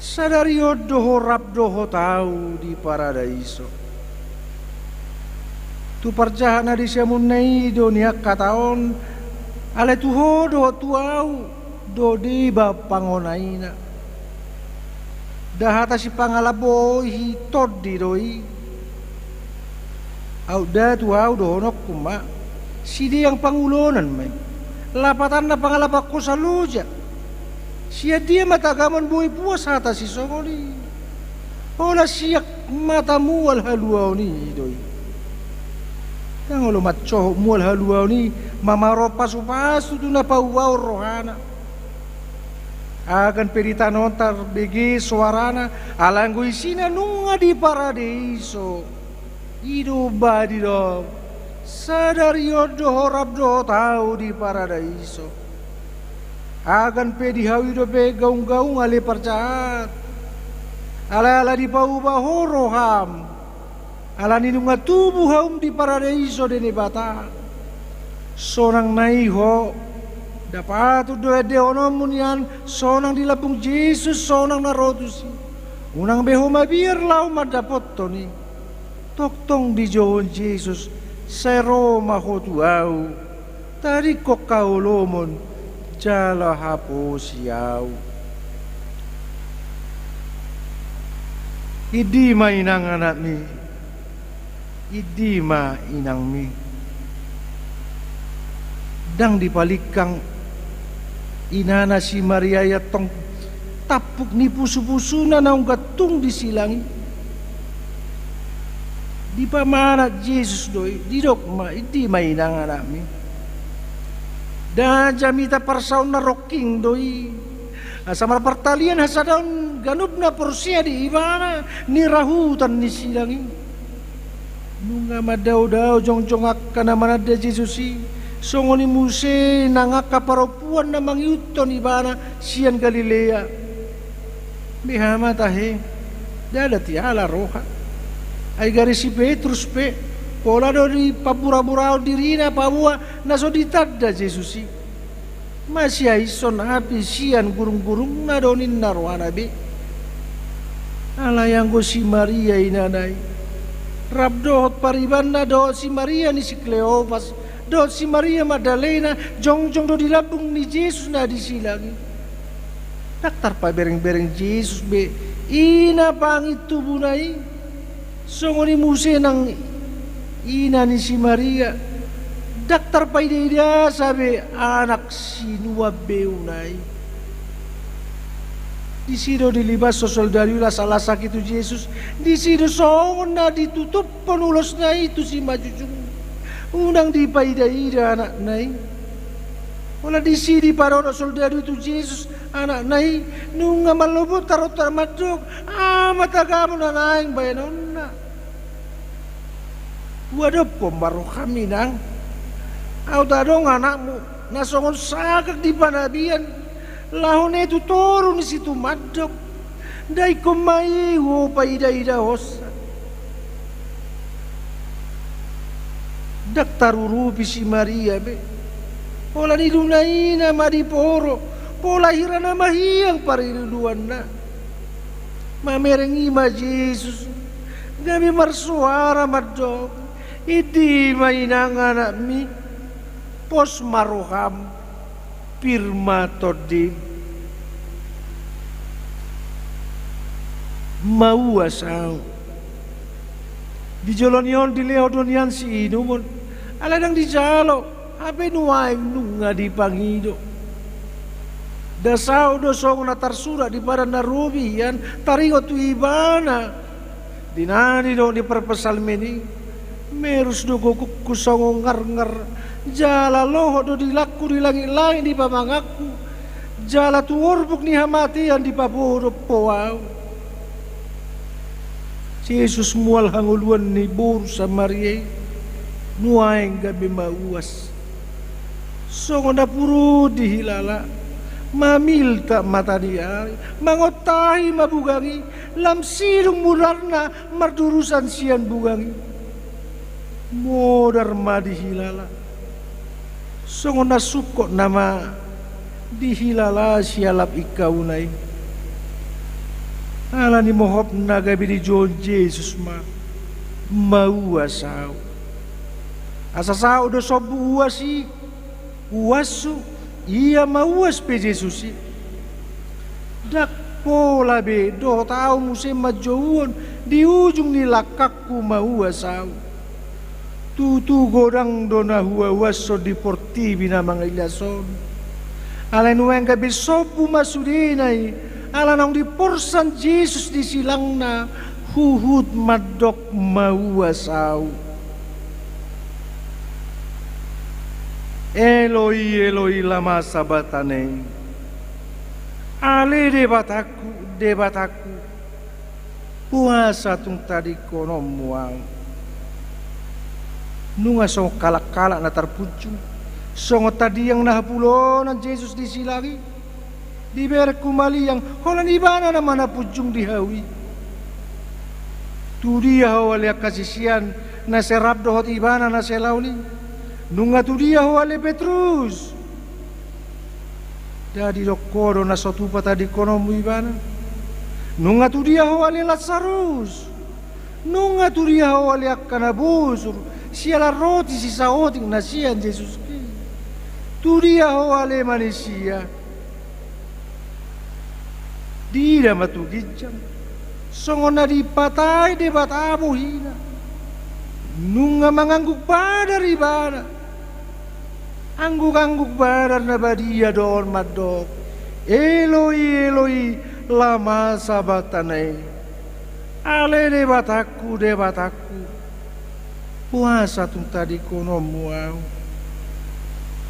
sadari on do ho rap dohot ahu di paradaiso. Tu parjahat na di siamunna i do nian hata on, alai tu ho dohot tu ahu do deba pangonaina. Nda hata sipangalambohi tondi do i. Aut nda tu ahu dohononku ma, sideang pangulonan ma i. Lapatanna pangalap hosa loja. Sian dia ma tagamon boi puas hata sisongon i? Holan sian mata mual haluaon i do i. Ndang olo mansohot mual haluaon i mamaroon pasupasu tu na pauaon rohana. Agan pe di tano on tarbege soarana, alai anggo isina nunga di paradeiso. I do umbahen didok, sadari on do ho rap dohot ahu di paradeiso. Agan pe di hau i dope gaunggaung ale parjahat. Alai ala dipauba ho roham. Alani nunga tubu haum di paradeiso Debata. Sonang na i ho, nda patut do endehononmu nian, sonang di lambung Jesus, sonang na ro tusi. Unang be ho mabiar laho mandapothon i. Tongtong dijouhon Jesus, sai ro ma ho tu ahu, taringkot haholomon, jala haposi ahu. Indi ma inang anakmi, indi ma inangmi. Ndang dipalingkang inana si Maria i antong tampuk ni pusupusuna naung gantung di silang i. Dipamanat Jesus do i, didok ma, indi ma inang anakmi. Nda jamita parsaulna rongking do i. Asa marpartalian hasadaon ganup na porsea di ibana, nirahutan ni silang i. Nunga mandaodao jongjong angka na mananda Jesus i, songon i muse nang angka parompuan na mangihuthon ibana sian Galilea. Beha ma tahe, ndada tiala roha. Ai gari si Petrus pe, pola do dipaburaburaon dirina paboa na so ditanda Jesus i. Masiaishon api sian gurunggurungna do ninna rohana be. Alai anggo si Maria inana i, rap dohot paribanna dohot si Maria ni si Kleopas, dohot si Maria Magdalena, jongjong do di lambung ni Jesus na di silang i. Ndang tarpaberengbereng Jesus be ina pangintubuna i. Songon i muse nang ina ni si Maria, ndang tarpaidaidasa be anak sinuan beuna i. Disi do dilibashon soldadu i lasak-lasak i tu Jesus, disi do songon na ditutuphon ulosna i tu simanjujung. Unang dipaidaida anakna i. Holan disi diparodok soldadu i tu Jesus, anakna i, nunga mallobot tarontar mandok, aha ma tagamon na naeng baenonna. Huadophon ma roham, inang. Aut adong anakmu na songon sagak di panabian, laho nai tu toru ni situmandok. Daikkon ma i hupaida-idahonsa. Ndang tarurupi si Maria be. Holan iluna i nama diporo, pola hira na mahiang parluluanna. Mamereng i ma Jesus, gabe marsoara mandok: Indi ma, inang, anakmi. Pos ma roham, pir ma tondim. Mauas ahu. Di jolo ni on dilehon do nian siinumon, alai ndang dijalo, hape nuaeng nunga dipangido. Nda saut do songon na tarsurat di Padan na Robi hian taringot tu ibana. Di na nidok ni parpsalmen i: Merus do gogongku songon ngarngar, jala lohot do dilangku di langit-langit di pamanganku, jala tu orbuk ni hamatean dipabodop ho ahu. Jesus mual hangoluan ni boru Samaria i, nuaeng gabe mauas. Songon na purun dihilala, mamiltak mata ni ari, mangontahi ma bugang i, lam sidung mudarna mardurusan sian bugang i. Modar ma dihilala. Songon na sungkot nama dihilala sialap ingkauna i. Ala ni mohopna gabe dijou Jesus ma: Mauas ahu. Asa saut do sombu uas i, uashu, ia mauas pe Jesus i. Ndang pola be dohot ahu muse manjouhon di ujung ni langkangku mauas ahu. Tutu godang do na huauashon di portibi na mangilas on. Alai nuaeng gabe sombu ma sudena i, ala naung diporsan Jesus di silangna huhut mandok mauas ahu. Eloi, Eloi, lama sabaktani? Ale Debatangku, Debatangku, boasa tung tadingkononmu ahu? Nunga songon halak-halak na tarpunjung, songon tandiang na hapulonan Jesus di silang i. Dibereng humaliang, holan ibana nama na punjung di hau i. Tudia ho ale angka sisean na sai rap dohot ibana na sai laon i? Nunga tudia ho ale Petrus? Nda didok ho do na so tupa tadingkononmu ibana? Nunga tudia ho ale Lasarus? Nunga tudia ho ale angka na bosur siala roti sisaotik na sian Jesus i? Tudia ho ale manisia? Diida ma tu ginjang, songon na dipatai Debata bohina. Nunga mangangguk badar ibana. Angguk-angguk badar na badia do on mandok: Eloi, Eloi, lama sabaktani? Ale Debatangku, Debatangku, boasa tung tadingkononmu ahu?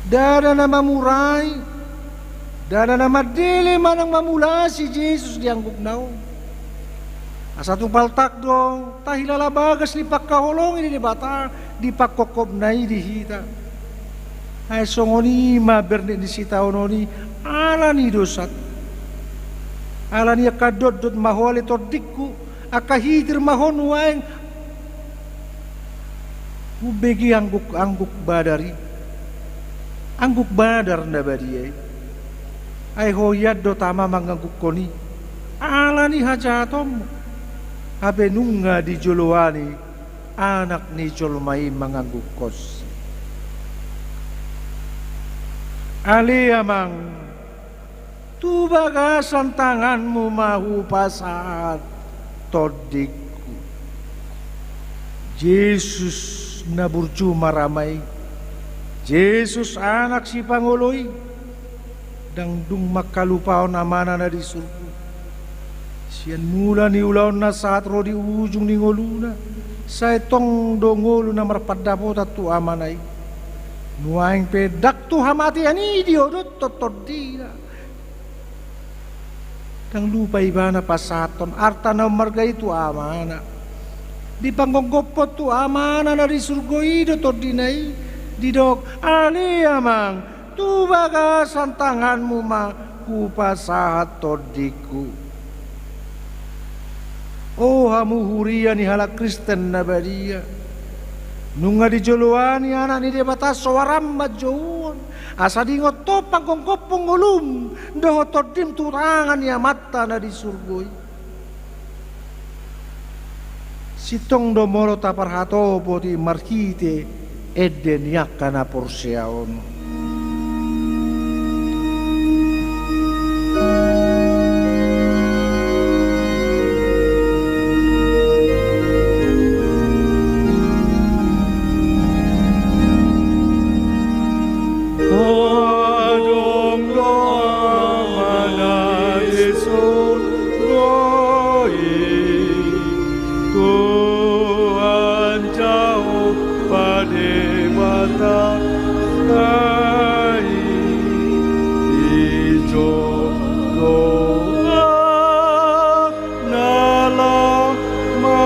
Ndada na mamurai, ndada na mandele manang mamulasi Jesus di anggukna on. Asa tung paltak do tahilala bagas ni pangkaholongi ni Debata di pangkophopna i di hita. Ai songon i ma bernik ni sitaonon i ala ni dosanta. Ala ni angka dotdot ma ho ale tondingku, angka hitir ma ho nuaeng. Umbege angguk-angguk badar i, angguk badar na badia i. Ai ho hian do tama manganggukhon i ala ni hajahatonmu. Hape nunga dijoloani Anak ni jolma i manganggukhonsi. Ale Amang, tu bagasan tanganmu ma hupasahat tondingku. Jesus na burju marama i, Jesus Anak sipangolo i, ndang dung mangkalupahon Amana na di surgo. Sian mula ni ulaon na sahat ro di ujung ni ngoluna, sai tong do ngolu na marpandapotan tu Amana i. Nuaeng pe ndang tu hamatean i diodothon tondina. Ndang lupa ibana pasahathon arta na ummarga i tu Amana. Dipanggophon tu Amana na di surgo i do tondina i, didok: Ale Amang, tu bagasan tanganmu ma hupasahat tondingku. O hamu huria ni halak Kristen na badia, nunga dijoloani Anak ni Debata soara manjouon, asa diingot ho panggophon ngolum dohot tondim tu tangan ni Amanta na di surgo i. Sintong do molo taparhatopot i marhite ende ni angka na porsea on. Adong do Amana di surgo i, Tuhan Jahowa Debata nami, i jolo na lam ma.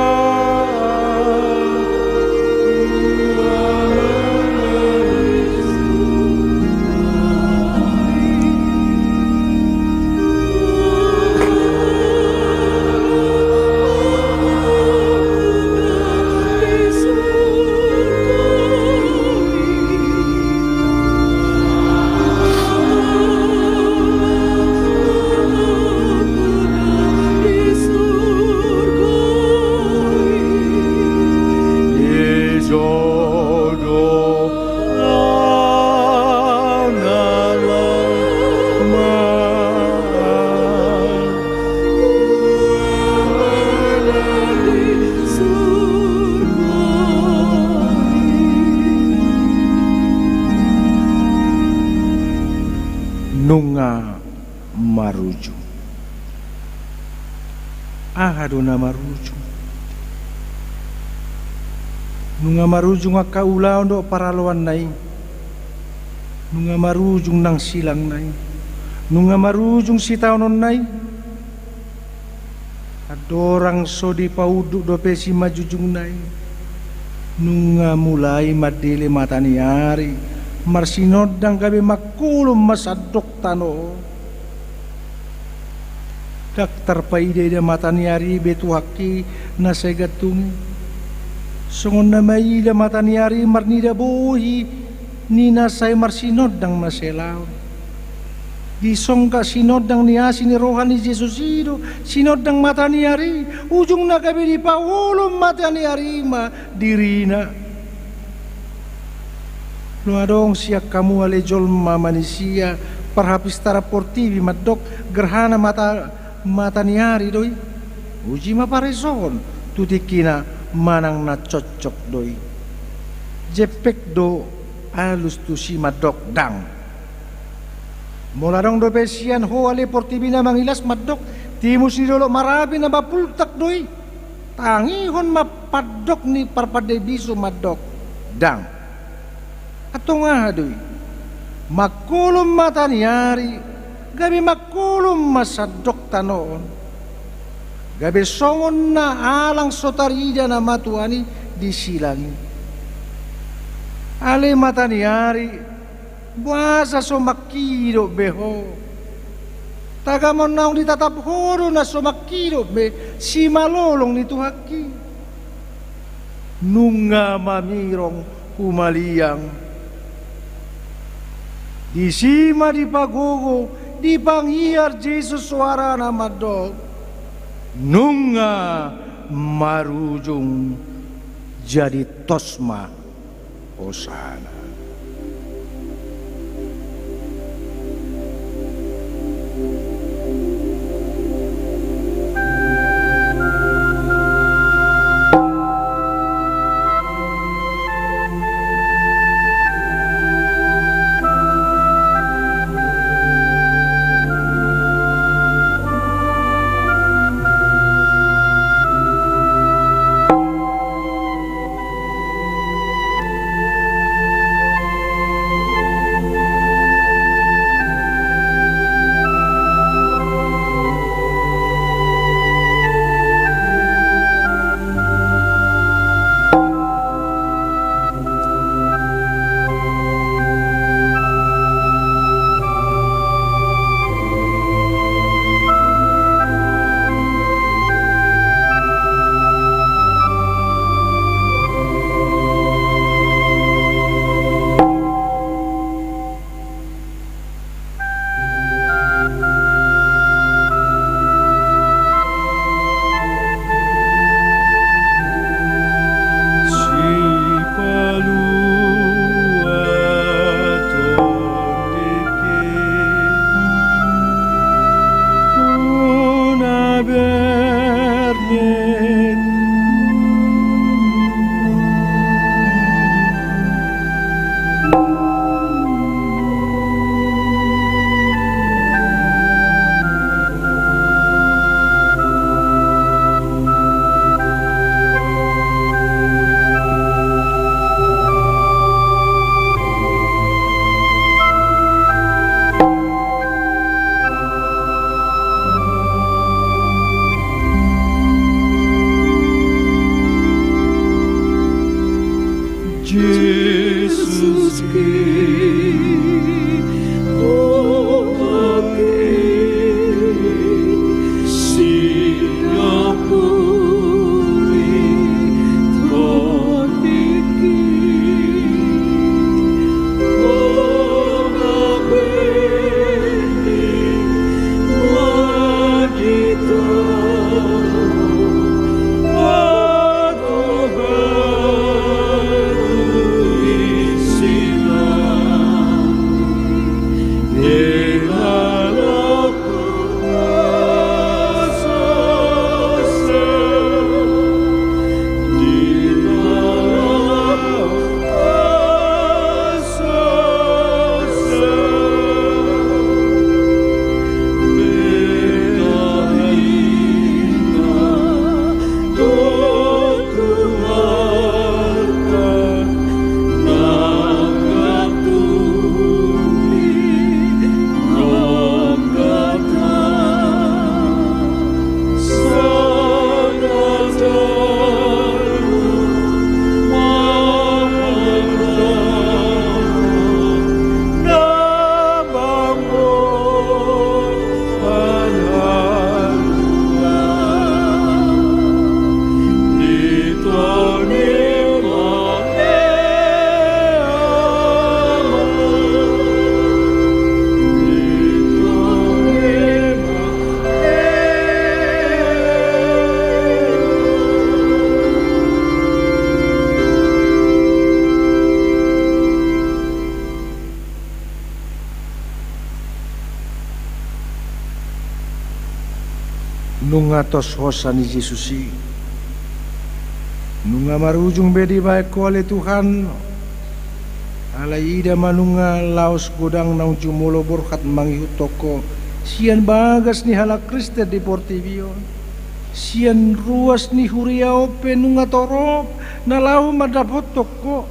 Nunga marujung. Aha do na marujung? Nunga marujung angka ulaon dohot paraloanna i. Nunga marujung nang silangna i. Nunga marujung sitaononna i. Andorang so dipaunduk dope simanjujungna i, nunga mulai mandele mataniari, marsinondang gabe mangkolom ma sandok tano on. Ndang tarpaidaida mataniari be tu haki na sai gantung i. Songon na maila mataniari marnida bohi ni na sai marsinondang na sai laon. Disongga sinondang ni asi ni roha ni Jesus i do sinondang mataniari, ujungna gabe dipaholom mataniari ma dirina. Molo adong sian hamu ale jolma manisia parhapistaran portibi mandok gerhana mata, mataniari do i, uji ma paresohon tu tingkina manang na cocok do i. Jempek do alus tusi mandok ndang. Molo adong dope sian ho ale portibi na mangilas mandok timus ni dolok Marapi na mambultak do i, tangihon ma pandok ni parpande bisu mandok ndang. Antong aha do i? Mangkolom mataniari, gabe mangkolom ma sandok tano on. Gabe songon na alang so tarida nama tuani di silang i. Ale mataniari, boasa so mangkidop be ho? Tagamon naung ditatap ho do na so mangkidop be simalolong ni Tuhanki. Nunga mamirong humaliang. Disi ma dipagogo, dipangiar Jesus soarana mandok: Nunga marujung, jadi tos ma hosana. Atos hosa ni Jesus i. Nunga marujung be dibaen Ho ale Tuhan. Alai ida ma nunga laos godang naung jumolo borhat mangihuthon Ho sian bagas ni halak Kristen di portibi on. Sian ruas ni huria on pe nunga torop na laho mandapothon Ho.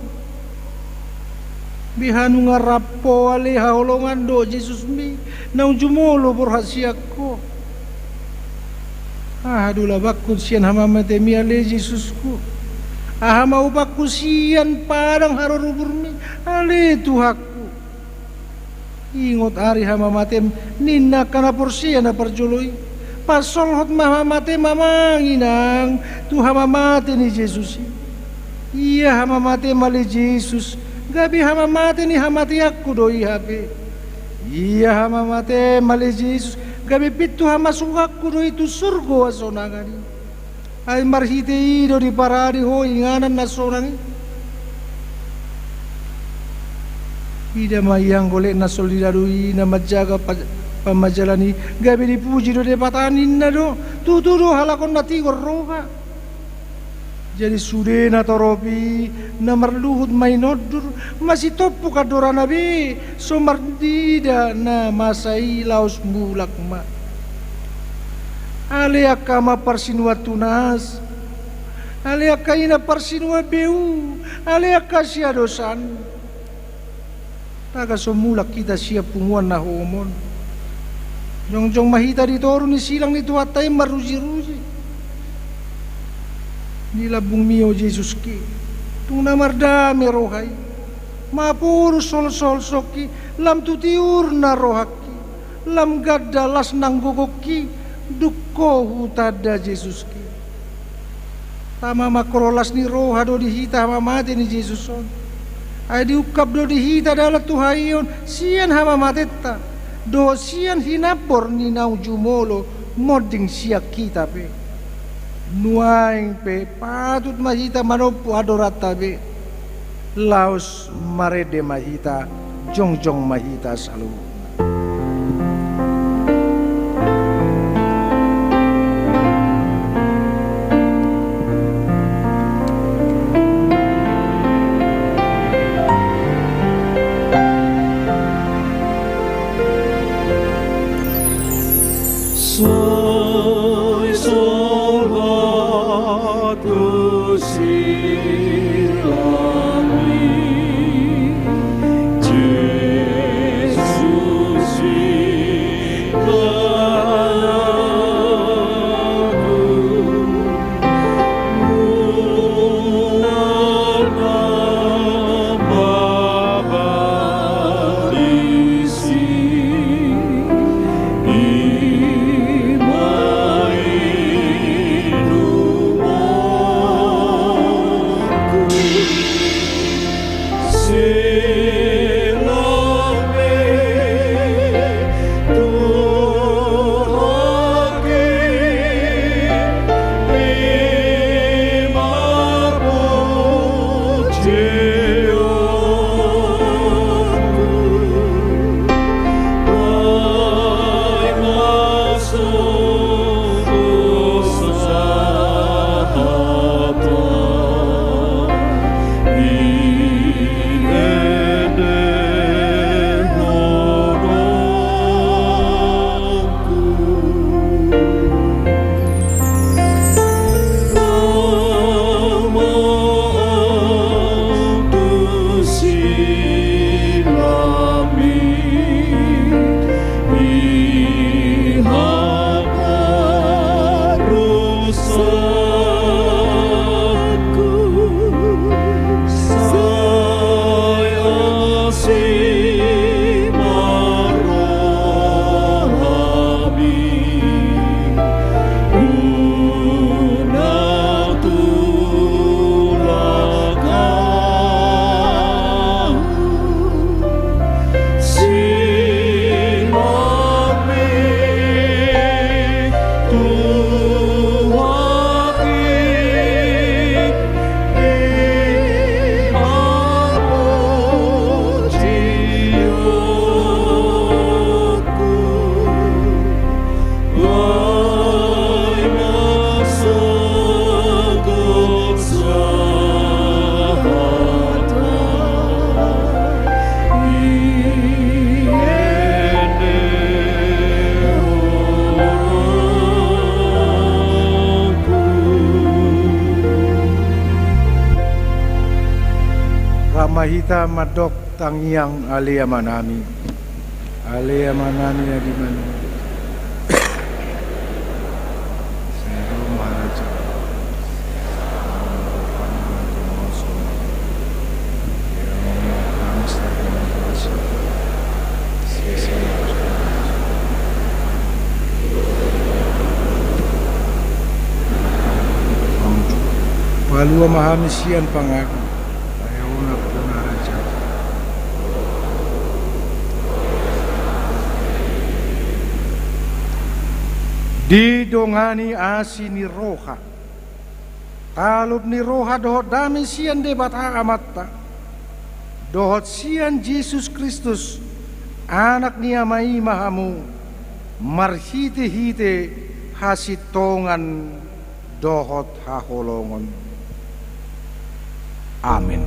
Beha nunga rap Ho ale haholongan dohot Jesusmi naung jumolo borhat sian Ho. Aha do labangkon sian hamamatem i ale Jesusku? Aha ma upangku sian padang haroruburmi ale Tuhanku? Ingot ari hamamatem, ninna angka na porsea na parjolo i. Pansolhot ma hamamatem amang inang tu hamamate ni Jesus i. Ia hamamatem ale Jesus, gabe hamamate ni hamateanku do i hape. Ia hamamatem ale Jesus, gabe pintu hamasukanku do i tu surgo hasonangan i. Ai marhite i do diparade Ho inganan na sonang i. Ida ma ianggo lek na soldadu i na manjaga pa-, pamajalan i, gabe dipuji do Debata ninna do, tutu do halak on na tigor roha. Jadi sude na torop i na marluhut ma i nondur, masitompuk andorana be, so marnida na masa i laos mulak ma. Ale angka ama parsinuan tunas, ale angka ina parsinuan beu, ale angka siadosan. Taga so mulak hita sian punguan na hohom on. Jongjong ma hita di toru ni silang ni Tuhanta i marrujiruji. Di lambungmi Ho Jesuski, tung na mardame roha i. Maporus holsoholsongki, lam tu tiurna rohangki, lam ganda las nang gogongki, dung Ho hutanda Jesuski. Tama mangkorhon las ni roha do di hita hamamate ni Jesus on. Ai diungkap do di hita dalan tu hahiaon sian hamamatenta dohot sian hinambor ni naung jumolo monding sian hita pe. Nuaeng pe patut ma hita manompu andoranta be. Laos marende ma hita, jongjong ma hita saluhutna. Sai sahat tu silangmi, Jesus i. Ma hita mandok tangiang Ale Amanami. Ale Amanami na di banua. Sai ro ma harajaon. Palua ma hami sian pangago. Didongani asi ni roha, talup ni roha dohot dame sian Debata Amanta, dohot sian Jesus Kristus, Anak ni Ama i ma hamu, marhitehite hasintongan dohot haholongon. Amen.